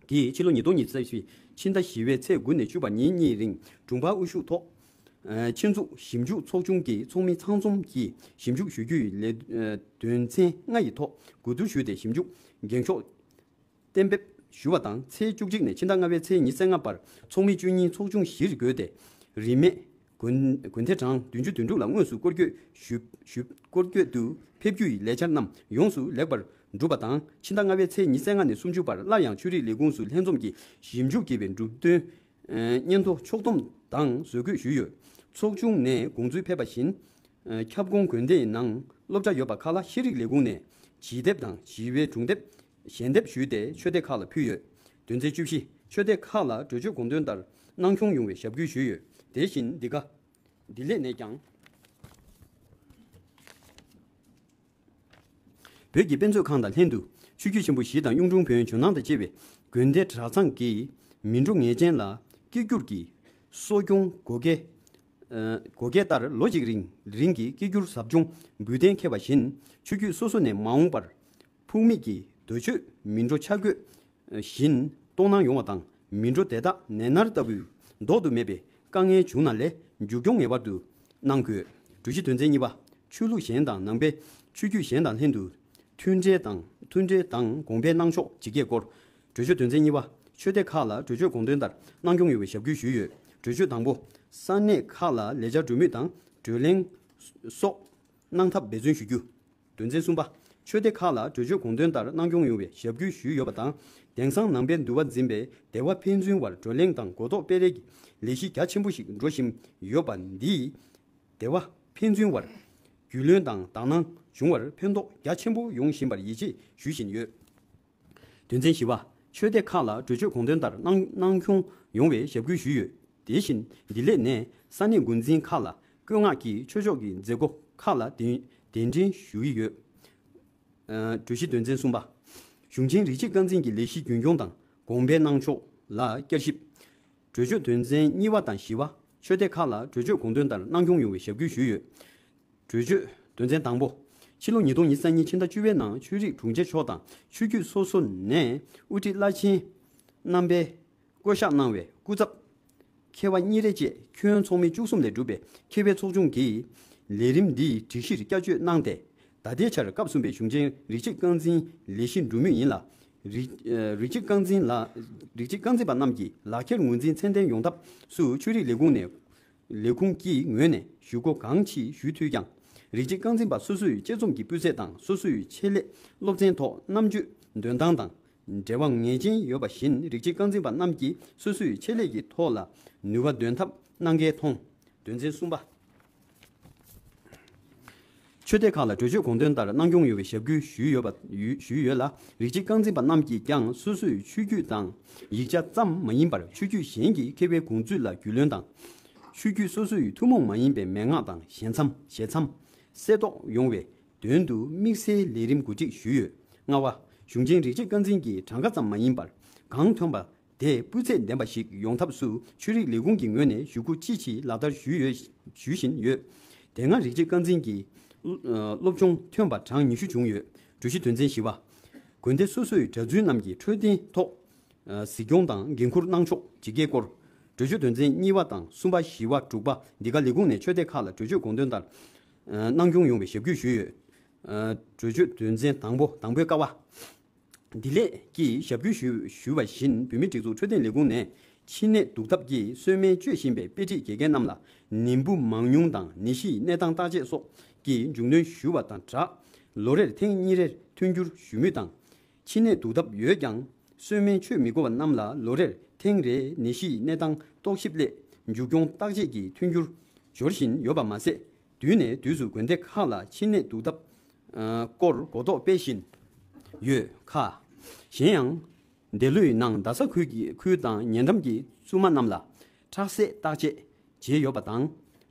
གིས་ཕྱི་ལོ་ཉིས་སྟོང་ཉི་ཤུ་རྩ་བཞི་ཕྱི་ཟླ་བཞི་པའི་ཚེས་དགུ་ནས་བཅུ་བར་ཉིན་གཉིས་རིང་དྲུང་འཕར་དབུ་བཞུགས་ཐོག་ཆེད་འཛུགས་ཞིབ་འཇུག་ཚོགས་ཆུང་གི་ཚོགས་མི་ཚང་འཛོམས་ཀྱིས་ཞིབ་འཇུག་ཞུ་རྒྱུའི་ལས་དོན་ཚན་ལྔ་ཡི་ཐོག་གོ་བསྡུར་ཞུས་ཏེ། ཞིབ་འཇུག་འགེངས་ཤོག་གཏན་འབེབས་ཞུ་བ་དང་། ཚེས་བཅུ་གཅིག་ནས་ཕྱི་ཟླ་ལྔ་པའི་ཚེས་ཉི་ཤུ་རྩ་ལྔ་བར་ཚོགས་མི་བཅུ་གཉིས་ཚོགས་ཆུང་བཞིར་བགོས་ཏེ། རིན་མེད་དགོན་དགོན་སྡེ་གྲངས་བདུན་ཅུ་དོན་དྲུག་ལ་དངོས་སུ་སྐོར་སྐྱོད་ཞུ་ཞུ་སྐོར་སྐྱོད་དུ་ཕེབས་རྒྱུ་ཡི་ལས་འཆར་རྣམས་ཡོངས་སུ་ལེགས་པར་གྲུབ་པ་དང་། ཕྱི་ཟླ་ལྔ་པའི་ཚེས་ཉི་ཤུ་རྩ་ལྔ་ནས་སུམ་ཅུ་བར་སླར་ཡང་ཆོས་རིག་ལས་ཁུངས་སུ་ལྷན་འཛོམས་ཀྱིས་ཞིབ་འཇུག་བགྱིས་པའི་གྲུབ་དོན་སྙན་ཐོ་ཕྱོགས་བསྡོམས་དང་བཟོ་འགོད་ཞུས་ཡོད། ཚོགས་ཆུང་ནས་དགོངས་ཚུལ་ཕེབས་པ་བཞིན། ཁྱབ་ཁོངས་དགོན་སྡེའི་ནང་སློབ་གྲྭ་ཡོད་པ་ཁག་ལ་ཤེས་རིག་ལས་ཁུངས་ནས་བྱིས་དེབ་དང་བྱིས་པའི་སྒྲུང་དེབ། ཞལ་འདེབས་ཞུས་ཏེ་ཆོས་སྡེ་ཁག་ལ་ཕུལ་ཡོད། དོན་ཚན་བཅུ་བཞི། ཆོས་སྡེ་ཁག་ལ་གྲོས་ཆོད་དགོངས་དོན་ལྟར་སྣང་ཆུང་ཡོང་བའི་ཞབས་སྐུལ་ཞུས་ཡོད། དེ་བཞིན་འདི་ག་འདི་ལས་ནས་ཀྱང་། བོད་ཀྱི་དཔེ་མཛོད་ཁང་དང་ལྷན་དུ་ཆོས་བརྒྱུད་ཆེན་པོ་བཞི་དང་གཡུང་དྲུང་བོན་ཇོ་ནང་དང་བཅས་པའི་དགོན་སྡེ་གྲྭ་ཚང་གི་མི་འགྲོ་ངེས་ཅན་ལ་སྐད་སྒྱུར་གྱི་ གསོ་སྐྱོང་དགོས་གལ། ཨ། དགོས་གལ་ལྟར་ལོ་གཅིག་རིང་རིང་གི་སྐྱེ་འགྱུར་ཟབ་སྦྱོང་འབུལ་གཏན་འཁེལ་བ་བཞིན་ཆོས་བརྒྱུད་སོ་སོ་ནས་མ་འོངས་པར་ཕུགས་དམིགས་ཀྱི་འདོད་སྤྱོད་མི་འགྲོ་འཆར་འགོད་བཞིན་གཏོང་གནང་ཡོང་བ་དང་། མི་འགྲོ་དེ་དག་ནད་མནར་ལྟ་བུའི་ལྡོག་ཏུ་མེད་པའི་དཀའ་ངལ་བྱུང་ན་ལས་མཇུག་སྐྱོང་ངེས་པར་དུ་གནང་དགོས། གྲོས་གཞི་དོན་ཚན་གཉིས་པ། ཆོས་ལུགས་གཞན་དང་ནང་པའི་ཆོས་བརྒྱུད་གཞན་དང་ལྷན་དུ་མཐུན་འབྲེལ་དང་མཐུན་འབྲེལ་དང་དགོངས་པའི་གནང་ཕྱོགས་ཇི་སྐད་སྐོར། གྲོས་ཆོད་དོན་ཚན་གཉིས་པ། ཆོས་སྡེ་ཁག་ལ་གྲོས་ཆོད་དགོངས་དོན་ལྟར་གནང་སྐྱོང་ཡོང་བའི་ཞབས་སྐུལ་ཞུས་ཡོད། གྲོས་ཆོད་དང་པོ། ས་གནས་ཁག་ལ་ལས་འཆར་འགྲོ་མུས་དང་བགྲོ་གླེང་སོགས་གནང་ཐབས་འབད་བརྩོན་ཞུ་རྒྱུ། དོན་ཚན་གསུམ་པ། ཆོས་སྡེ་ཁག་ལ་གྲོས་ཆོད་དགོངས་དོན་ལྟར་གནང་སྐྱོང་ཡོང་བའི་ཞབས་སྐུལ་ཞུས་ཡོད་པ་དང་། དེང་སང་ནང་པའི་འདུལ་བ་འཛིན་པའི་སྡེ་བ་ཕན་ཚུན་བར་བགྲོ་གླེང་དང་གོ་རྟོགས་སྤེལ་རེས་ཀྱི་ལས་གཞི་རྒྱ་ཆེན་པོ་ཞིག་འགྲོ་བཞིན་ཡོད་པ་འདིས། སྡེ་བ་ཕན་ཚུན་བར་རྒྱུས་ལོན་དང་དག་སྣང་འབྱུང་བར་ཕན་ཐོགས་རྒྱ་ཆེན་པོ་ཡོང་བཞིན་པར་ཡིད་ཆེས་ཞུ་བཞིན་ཡོད། དོན་ཚན་བཞི་པ། ཆོས་སྡེ་ཁག་ལ་གྲོས་ཆོད་དགོངས་དོན་ལྟར་གནང་གནང་སྐྱོང་ཡོང་བའི་ཞབས་སྐུལ་ཞུས་ཡོད། དེ་བཞིན་འདི་ལས་ནས་ས་གནས་འགོ་འཛིན་ཁག་ལ་བཀོད་མངགས་ཀྱིས་ཆོས་ཕྱོགས་ཀྱི་མཛད་སྒོ་ཁག་ལ་གདན་གདན་འདྲེན་ཞུ་གི་ཡོད། ཨ། གྲོས་གཞི་དོན་ཚན་གསུམ་པ། གཞུང་ཆེན་རིགས་གཅིག་རྐང་འཛིན་གྱི་ལས་གཞི་རྒྱུན་སྐྱོང་དང་དགོངས་པའི་གནང་ཕྱོགས་ལ་བསྐྱར་ཞིབ། གྲོས་ཆོད་དོན་ཚན་གཉིས་པ་དང་བཞི་པ། ཆོས་སྡེ་ཁག་ལ་གྲོས་ཆོད་དགོངས་དོན་ལྟར་གནང་སྐྱོང་ཡོང་བའི་ཞབས་སྐུལ་ཞུས་ཡོད། གྲོས་ཆོད་དོན་ཚན་དང་པོ། ཕྱི་ལོ་ཉིས་སྟོང་ཉི་ཤུ་རྩ་གཉིས་ཕྱི་ཟླ་བཅུ་པའི་ནང་ཆོས་རིག་དྲུང་ཆེ་མཆོག་དང་ཆོས་བརྒྱུད་སོ་སོ་ནས་དབུ་ཁྲིད་བླ་ཆེན་རྣམ་པས་བསྐོ་གཞག་གནང་བའི་སྐུ་ཚབ་མཁས་པ་གཉིས་རེ་བཅས་ཁྱོན་ཚོགས་མི་བཅུ་གསུམ་ལས་གྲུབ་པའི་མཁས་པའི་ཚོགས་ཆུང་གིས་ལས་རིམ་འདིའི་སྒྲིག་གཞིར་བསྐྱར་བཅོས་གནང་སྟེ། ད་ལྟའི་ཆར་སྐབས་གསུམ་པའི་གཞུང་ཆེན་རིགས་གཅིག་རྐང་འཛིན་ལས་གཞི་འགྲོ་མུས་ཡིན་ལ། རིགས་ཨ། རིགས་གཅིག་རྐང་འཛིན་ལ། རིགས་གཅིག་རྐང་འཛིན་པ་རྣམས་ཀྱི་ལག་ཁྱེར་ངོས་འཛིན་ཚད་ལྡན་ཡོང་ཐབས་སུ་ཆོས་རིག་ལས་ཁུངས་ནས། ལས་ཁུངས་ཀྱི་ངོས་ནས་ཞུ་སྒོ་གང་ཅི་ཞུ་འཐུས་ཀྱང་། རིགས་གཅིག་རྐང་འཛིན་པ་སོ་སོའི་དཔྱད་རྩོམ་གྱི་སྤུས་ཚད་དང་སོ་སོའི་ཆེད་ལས་སློབ་ཚན་ཐོག་རྣམ་དཔྱོད་འདོན་སྟངས་དང་འབྲེལ་བ་ངེས་ཅན་ཡོད་པ་བཞིན། རིགས་གཅིག་རྐང་འཛིན་པ་རྣམས་ཀྱིས་སོ་སོའི་ཆེད་ལས་ཀྱི་ཐོག་ལ་ནུས་པ་འདོན་ཐབས་གནང་གལ་མཐོང་། དོན་ཚན་གསུམ་པ། ཆོས་སྡེ་ཁག་ལ་གྲོས་ཆོད་དགོངས་དོན་ལྟར་གནང་སྐྱོང་ཡོང་བའི་ཞབས་སྐུལ་ཞུས་ཡོད་པ་ཡོད་ཞུས་ཡོད་ལ། རིགས་གཅིག་རྐང་འཛིན་པ་རྣམས་ཀྱིས་ཀྱང་སོ་སོའི་ཆོས་བརྒྱུད་དང་ཡིག་ཆ་ཙམ་མ་ཡིན་པར་ཆོས་བརྒྱུད་གཞན་གྱི་མཁས་པའི་དགོངས་ཚུལ་ལ་རྒྱུས་ལོན་དང་། ཆོས་བརྒྱུད་སོ་སོའི་ཐུན་མོང་མ་ཡིན་པའི་མན་ངག་དང་ཞལ་མཚམས་ཞལ་མཚམས་གསལ་རྟོགས་ཡོང་བའི་དོན་དུ་དམིགས་བསལ་ལས་རིམ་གོ་སྒྲིག་ཞུས་ཡོད། ལྔ་པ། གཞུང་ཆེན་རིགས་གཅིག་རྐང་འཛིན་གྱི་གྲངས་ཀ་ཙམ་མ་ཡིན་པར་གང་ཐོན་པ། དེ་སྤུས་ཚད་ལྡན་པ་ཞིག་ཡོང་ཐབས་སུ་ཆོས་རིག་ལས་ཁུངས་ཀྱི་ངོས་ནས་ཞུ་སྒོ་ཅི་མཆིས་ལག་བསྟར་ཞུས་ཡོད་ཞུ་བཞིན་ཡོད། དེ་སྔ་རིགས་གཅིག་རྐང་འཛིན་གྱི་སློབ་སྦྱོང་ཐོན་པ་གྲངས་ཉི་ཤུ་བྱུང་ཡོད། གྲོས་གཞི་དོན་ཚན་བཞི་པ། དགོན་སྡེ་སོ་སོའི་གྲྭ་བཙུན་རྣམས་ཀྱི་འཕྲོད་བསྟེན་ཐོག་གཟིགས་སྐྱོང་དང་འགན་འཁུར་གནང་ཕྱོགས་ཇི་སྐད་སྐོར། གྲོས་ཆོད་དོན་ཚན་གཉིས་པ་དང་གསུམ་པ་བཞི་པ་དྲུག་པ་འདི་ག་ལས་ཁུངས་ནས་ཆོས་སྡེ་ཁག་ལ་གྲོས་ཆོད་དགོངས་དོན་ལྟར་གནང་སྐྱོང་ཡོང་བའི་ཞབས་སྐུལ་ཞུས་ཡོད། གྲོས་ཆོད་དོན་ཚན་དང་པོ་དང་པོའི་ཀ་བ། བདེ་ལེགས་ཀྱིས་ཞབས་སྐུལ་ཞུས་ཞུས་པ་བཞིན། བོད་མིའི་སྒྲིག་འཛུགས་འཕྲོད་བསྟེན་ལས་ཁུངས་ནས་མཆིན་ནད་བདུག་ཐབས་ཀྱིས་གསོལ་སྨན་སྤྱོད་བཞིན་པའི་དཔེ་ཁྲིད་དགེ་རྒན་རྣམས་ལ་ནད་འབུ་མང་ཉུང་དང་ནད་གཞིའི་གནས་སྟངས་བརྟག་དཔྱད་སོགས་ཀྱི་མཇུག་སྣོན་ཞུ་བ་དང་སྦྲགས། ལོ་རེར་ཐེངས་གཉིས་རེར་མཐུན་འགྱུར་ཞུ་མུས་དང་། མཆིན་ནད་བདུག་ཐབས་ཡོད་ཀྱང་གསོལ་སྨན་མཆོད་མི་དགོས་པ་རྣམས་ལ་ལོ་རེར་ཐེངས་རེ་ནད་གཞིའི་གནས་སྟངས་རྟོག་ཞིབ་སླད་མཇུག་སྐྱོང་བརྟག་དཔྱད་ཀྱི་མཐུན་འགྱུར་འབྱོར་བཞིན་ཡོད་པ་མ་ཟད། དུས་ནས་དུས་སུ་དགོན་སྡེ་ཁག་ལ་མཆིན་ནད་བདུག་ཐབས་སྐོར་གོ་རྟོགས་སྤེལ་བཞིན་ཡོད་ཁ། གཞན་ཡང་། འདས་ལོའི་ནང་རྡ་ས་ཁུལ་གྱི་ཁུལ་དང་ཉེ་འགྲམ་གྱི་བཙུན་མ་རྣམས་ལ་ཁྲག་ཟས་བརྟག་དཔྱད་བྱས་ཡོད་པ་དང་།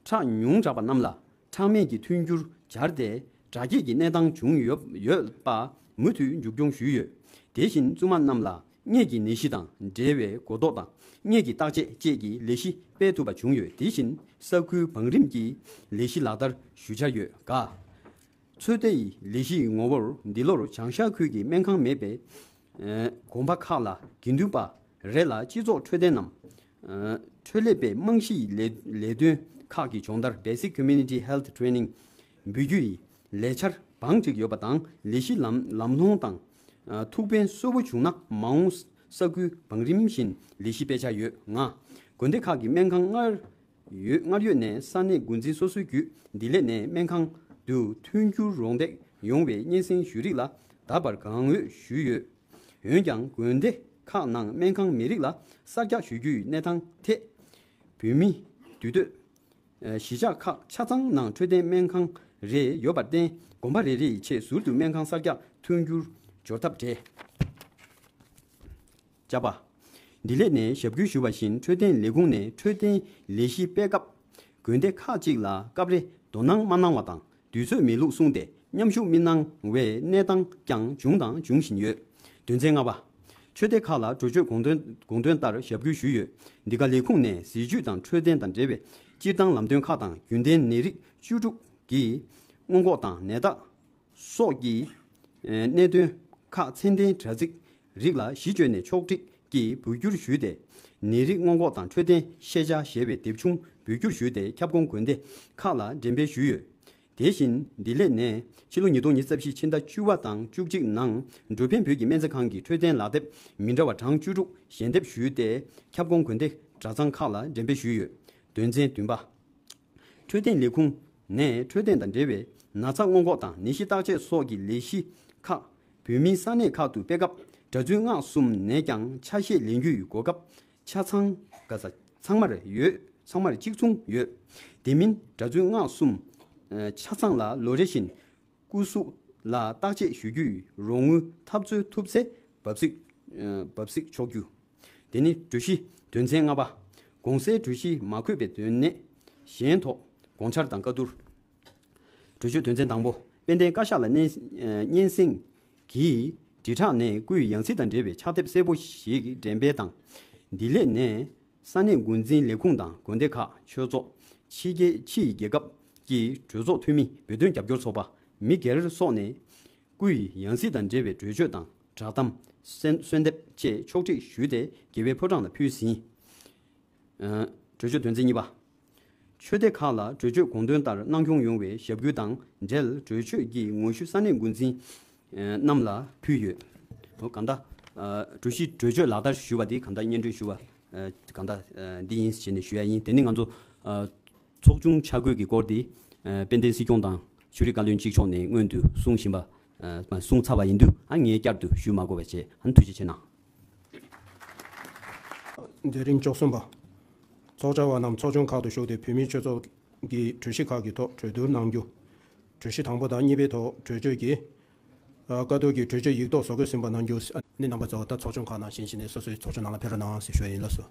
ཁྲག་ཉུང་དྲགས་པ་རྣམས་ལ་ཁྲག་སྨན་གྱི་མཐུན་འགྱུར་སྦྱར་ཏེ་དྲག་སྐྱེད་ཀྱི་གནས་སྟངས་བྱུང་ཡོད་ཡོད་པ་མུ་མཐུད་མཇུག་སྐྱོང་ཞུས་ཡོད། དེ་བཞིན་བཙུན་མ་རྣམས་ལ་མངལ་གྱི་ནད་གཞི་དང་འབྲེལ་བའི་གོ་རྟོགས་དང་མངལ་གྱི་བརྟག་དཔྱད་བཅས་ཀྱི་ལས་གཞི་སྤེལ་ཐུབ་པ་བྱུང་ཡོད། དེ་བཞིན་ས་ཁུལ་བང་རིམ་གྱི་ལས་གཞི་ལག་བསྟར་ཞུ་འཆར་ཡོད་ག། ཚོད་ལྟའི་ལས་གཞིའི་ངོ་བོར་འདི་ལོར་བྱང་ཤར་ཁུལ་གྱི་སྨན་ཁང་མེད་པའི་དགོན་པ་ཁག་ལ་དགེ་འདུན་པ་རེ་ལ་སྤྱི་ཚོགས་འཕྲོད་བསྟེན་ནམ་འཕྲོད་ལས་པའི་རྨང་གཞིའི་ལས་ལས་དོན་ཁག་གི་སྦྱོང་བརྡར་Basic Community Health Training འབུལ་རྒྱུ་ཡི་ལས་འཆར་བང་བསྒྲིགས་ཡོད་པ་དང་། ལས་གཞི་ལམ་ལམ་ལྷོང་དང་ཐུགས་ཕན་གསོ་བོ་བྱུང་ན་མ་འོངས་ས་ཁུལ་བང་རིམ་བཞིན་ལས་གཞི་སྤེལ་འཆར་ཡོད། ལྔ། དགོན་སྡེ་ཁག་གི་སྨན་ཁང་སྔར་ཡོད་སྔར་ཡོད་ནས་ས་གནས་འགོ་འཛིན་སོ་སོའི་བརྒྱུད་བདེ་ལེགས་ནས་སྨན་ཁང་དུ་མཐུན་འགྱུར་རོགས་འདེགས་ཡོང་བའི་སྙན་སེང་ཞུ་རིགས་ལ་ད་བར་གང་འོས་ཞུས་ཡོད། འོན་ཀྱང་དགོན་སྡེ་ཁག་ནང་སྨན་ཁང་མེད་རིགས་ལ་གསར་རྒྱག་ཞུ་རྒྱུའི་གནས་སྟངས་ཐད། བོད་མི་འདུས་སྡོད་གཞིས་ཆགས་ཁག་ཆ་ཚང་ནང་འཕྲོད་བསྟེན་སྨན་ཁང་རེ་ཡོད་པར་བརྟེན། དགོན་པ་རེ་རེ་ཡི་ཆེད་ཟུར་དུ་སྨན་ཁང་གསར་རྒྱག་མཐུན་འགྱུར་འབྱོར་ཐབས་བྲལ། བཅའ་པ། བདེ་ལེགས་ནས་ཞབས་སྐུལ་ཞུས་པ་བཞིན། འཕྲོད་བསྟེན་ལས་ཁུངས་ནས་འཕྲོད་བསྟེན་ལས་གཞི་སྤེལ་སྐབས། དགོན་སྡེ་ཁག་ཅིག་ལ་སྐབས་རེ་དོ་སྣང་མ་གནང་བ་དང་། དུས་ཚོད་མེད་ལུགས་གསུངས་ཏེ་མཉམ་ཞུགས་མི་གནང་བའི་གནས་སྟངས་ཀྱང་བྱུང་དང་འབྱུང་བཞིན་ཡོད། དོན་ཚན་ལྔ་པ། ཆོས་སྡེ་ཁག་ལ་གྲོས་ཆོད་དགོངས་དོན་དགོངས་དོན་ལྟར་ཞབས་སྐུལ་ཞུས་ཡོད། འདི་ག་ལས་ཁུངས་ནས་ཟས་བཅུད་དང་འཕྲོད་བསྟེན་དང་འབྲེལ་བའི་སྤྱིར་བཏང་ལམ་སྟོན་ཁག་དང་རྒྱུན་ལྡན་ནད་རིགས་བཅུ་དྲུག་གི་སྔོན་འགོག་དང་ནད་རྟགས་སོགས་ཀྱི་ཨེ་གནད་དོན་ཁག་ཚད་ལྡན་དྲ་ཚིགས་རིགས་ལ་གཞི་བཅོལ་ནས་ཕྱོགས་སྒྲིག་གིས་འབུལ་སྐྱུར་ཞུས་ཏེ། ནད་རིགས་སྔོན་འགོག་དང་འཕྲོད་བསྟེན་ཤེས་བྱ་ཞེས་པའི་དེབ་ཆུང་འབུལ་སྐྱུར་ཞུས་ཏེ། ཁྱབ་ཁོངས་དགོན་སྡེ་ཁག་ལ་འགྲེམས་སྤེལ་ཞུས་ཡོད། དེ་བཞིན་འདི་ལས་ནས་ཕྱི་ལོ་ཉིས་སྟོང་ཉི་ཤུ་རྩ་བཞི་ཕྱི་ཟླ་བཅུ་པ་དང་བཅུ་གཅིག་ནང་འགྲོ་ཕན་བོད་ཀྱི་སྨན་རྩིས་ཁང་གི་འཕྲོད་བསྟེན་ལག་དེབ་མི་འདྲ་བ་གྲངས་བཅུ་དྲུག་ཞལ་འདེབས་ཞུས་ཏེ། ཁྱབ་ཁོངས་དགོན་སྡེ་གྲྭ་ཚང་ཁག་ལ་འགྲེམས་སྤེལ་ཞུས་ཡོད། དོན་ཚན་བདུན་པ། འཕྲོད་བསྟེན་ལས་ཁུངས་ནས་འཕྲོད་བསྟེན་དང་འབྲེལ་བའི་ན་ཚ་སྔོན་འགོག་དང་ནད་གཞི་བརྟག་དཔྱད་སོགས་ཀྱི་ལས་གཞི་ཁག་བོད་མིའི་ས་གནས་ཁག་ཏུ་སྤེལ་སྐབས། གྲྭ་བཙུན་སྔགས་གསུམ་ནས་ཀྱང་ཆ་ཤས་ལེན་རྒྱུའི་གོ་སྐབས་ཆ་ཚང་ག་ས་ཚང་མར་ཡོད། ཚང་མར་གཅིག་མཚུངས་ཡོད། དེ་མིན་གྲྭ་བཙུན་སྔགས་གསུམ་ཆ་ཚང་ལ་ལོ་རེ་བཞིན་སྐུ་གཟུགས་ལ་བརྟག་དཔྱད་ཞུ་རྒྱུའི་རོགས་དངུལ་ཐབས་འཚོལ་ཐུབ་ཚེ། འབབ་ཚིགས་འབབ་ཚིགས་ཆོག་རྒྱུ། དེ་ནི་གྲོས་གཞི་དོན་ཚན་ལྔ་པ། གོང་གསལ་གྲོས་གཞི་མ་འཁོད་པའི་དོན་གནད་གཞན་ཐོག་དགོངས་འཆར་དང་བཀའ་བསྡུར། གྲོས་ཆོད་དོན་ཚན་དང་པོ། དཔལ་ལྡན་བཀའ་ཤག་ལ་སྙན་སྙན་སེང་གིས་དྲིལ་བསྒྲགས་ནས་སྐུའི་ཡང་སྲིད་དང་འབྲེལ་བའི་ཕྱག་དེབ་གསལ་པོ་ཞིག་འགྲེམས་སྤེལ་དང་། འདི་ལས་ནས་ས་གནས་འགོ་འཛིན་ལས་ཁུངས་དང་དགོན་སྡེ་ཁག་ཆོས་ཚོགས། ཕྱི་རྒྱལ་ཕྱིའི་རྒྱལ་ཁབ་ཀྱི་གྲོས་ཚོགས་འཐུས་མི། བོད་དོན་རྒྱབ་སྐྱོར་ཚོགས་པ། མི་སྒེར་སོགས་ནས་སྐུའི་ཡང་སྲིད་དང་འབྲེལ་བའི་གྲོས་ཆོད་དང་བསྒྲགས་གཏམ་གསན་གསོལ་འདེབས་བཅས་ཕྱོགས་སྒྲིག་ཞུས་ཏེ་དགེ་བའི་ཕོ་བྲང་ལ་ཕུལ་ཟིན། ཨ། གྲོས་ཆོད་དོན་ཚན་གཉིས་པ། ཆོས་སྡེ་ཁག་ལ་གྲོས་ཆོད་དགོངས་དོན་ལྟར་གནང་སྐྱོང་ཡོང་བའི་ཞབས་སྐུལ་དང་འབྲེལ། གྲོས་ཆོད་ཀྱི་ངོ་བཤུས་ས་གནས་འགོ་འཛིན་ཨ་རྣམས་ལ་ཕུལ་ཡོད། འོ། གང་ལྟར་ཨ་གྲོས་གཞི་གྲོས་ཆོད་ལག་བསྟར་ཞུ་བ་འདི་གང་ལྟར་སྙན་སྒྲོན་ཞུ་བ་ཨ་གང་ལྟར་ཨ་འདི་ཡིན་ཞེས་ནས་ཞུ་ཡ་ཡིན། དེ་ནི་ང་ཚོ་ཨ་ཚོགས་ཆུང་ཆ་བགོས་ཀྱི་སྐོར་འདི་ཨ་དཔལ་ལྡན་སྲིད་སྐྱོང་དང་ཆོས་རིག་བཀའ་བློན་གཅིག་ལྕོགས་ནས་སྔོན་དུ་གསུངས་བཞིན་པ་ཨ་གསུངས་ཚར་བ་ཡིན་དུས། ཨ་ངས་བསྐྱར་དུ་ཞུ་མ་དགོས་པ་བྱས། ཨ་ནི་ཐུགས་རྗེ་ཆེ་གནང་། མཛད་རིམ་བཅུ་གསུམ་པ། ཚོགས་བཅར་བ་རྣམས་ཚོགས་ཆུང་ཁག་ཏུ་ཞུགས་ཏེ་བོད་མིའི་ཆོས་ཚོགས་ཀྱི་གྲོས་གཞི་ཁག་གི་ཐོག་གྲོས་བསྡུར་གནང་རྒྱུ། གྲོས་གཞི་དང་པོ་དང་གཉིས་པའི་ཐོག་གྲོས་ཆོད་ཀྱི་ཨ་བཀའ་བསྡུར་གྱི་གྲོས་ཆོད་ཡིག་ཐོག་བཟོ་འགོད་ཟིན་པ་གནང་རྒྱུ། ཨ་ནི་རྣམ་པ་ཚོ་ད་ཚོགས་ཆུང་ཁག་ནང་བཞིན་བྱས་ནས་སོ་སོའི་ཚོགས་ཆུང་ནང་ལ་ཕེབས་རོགས་གནང་ཞེས་ཞུ་ཡ་ཡིན། ལགས་སོ།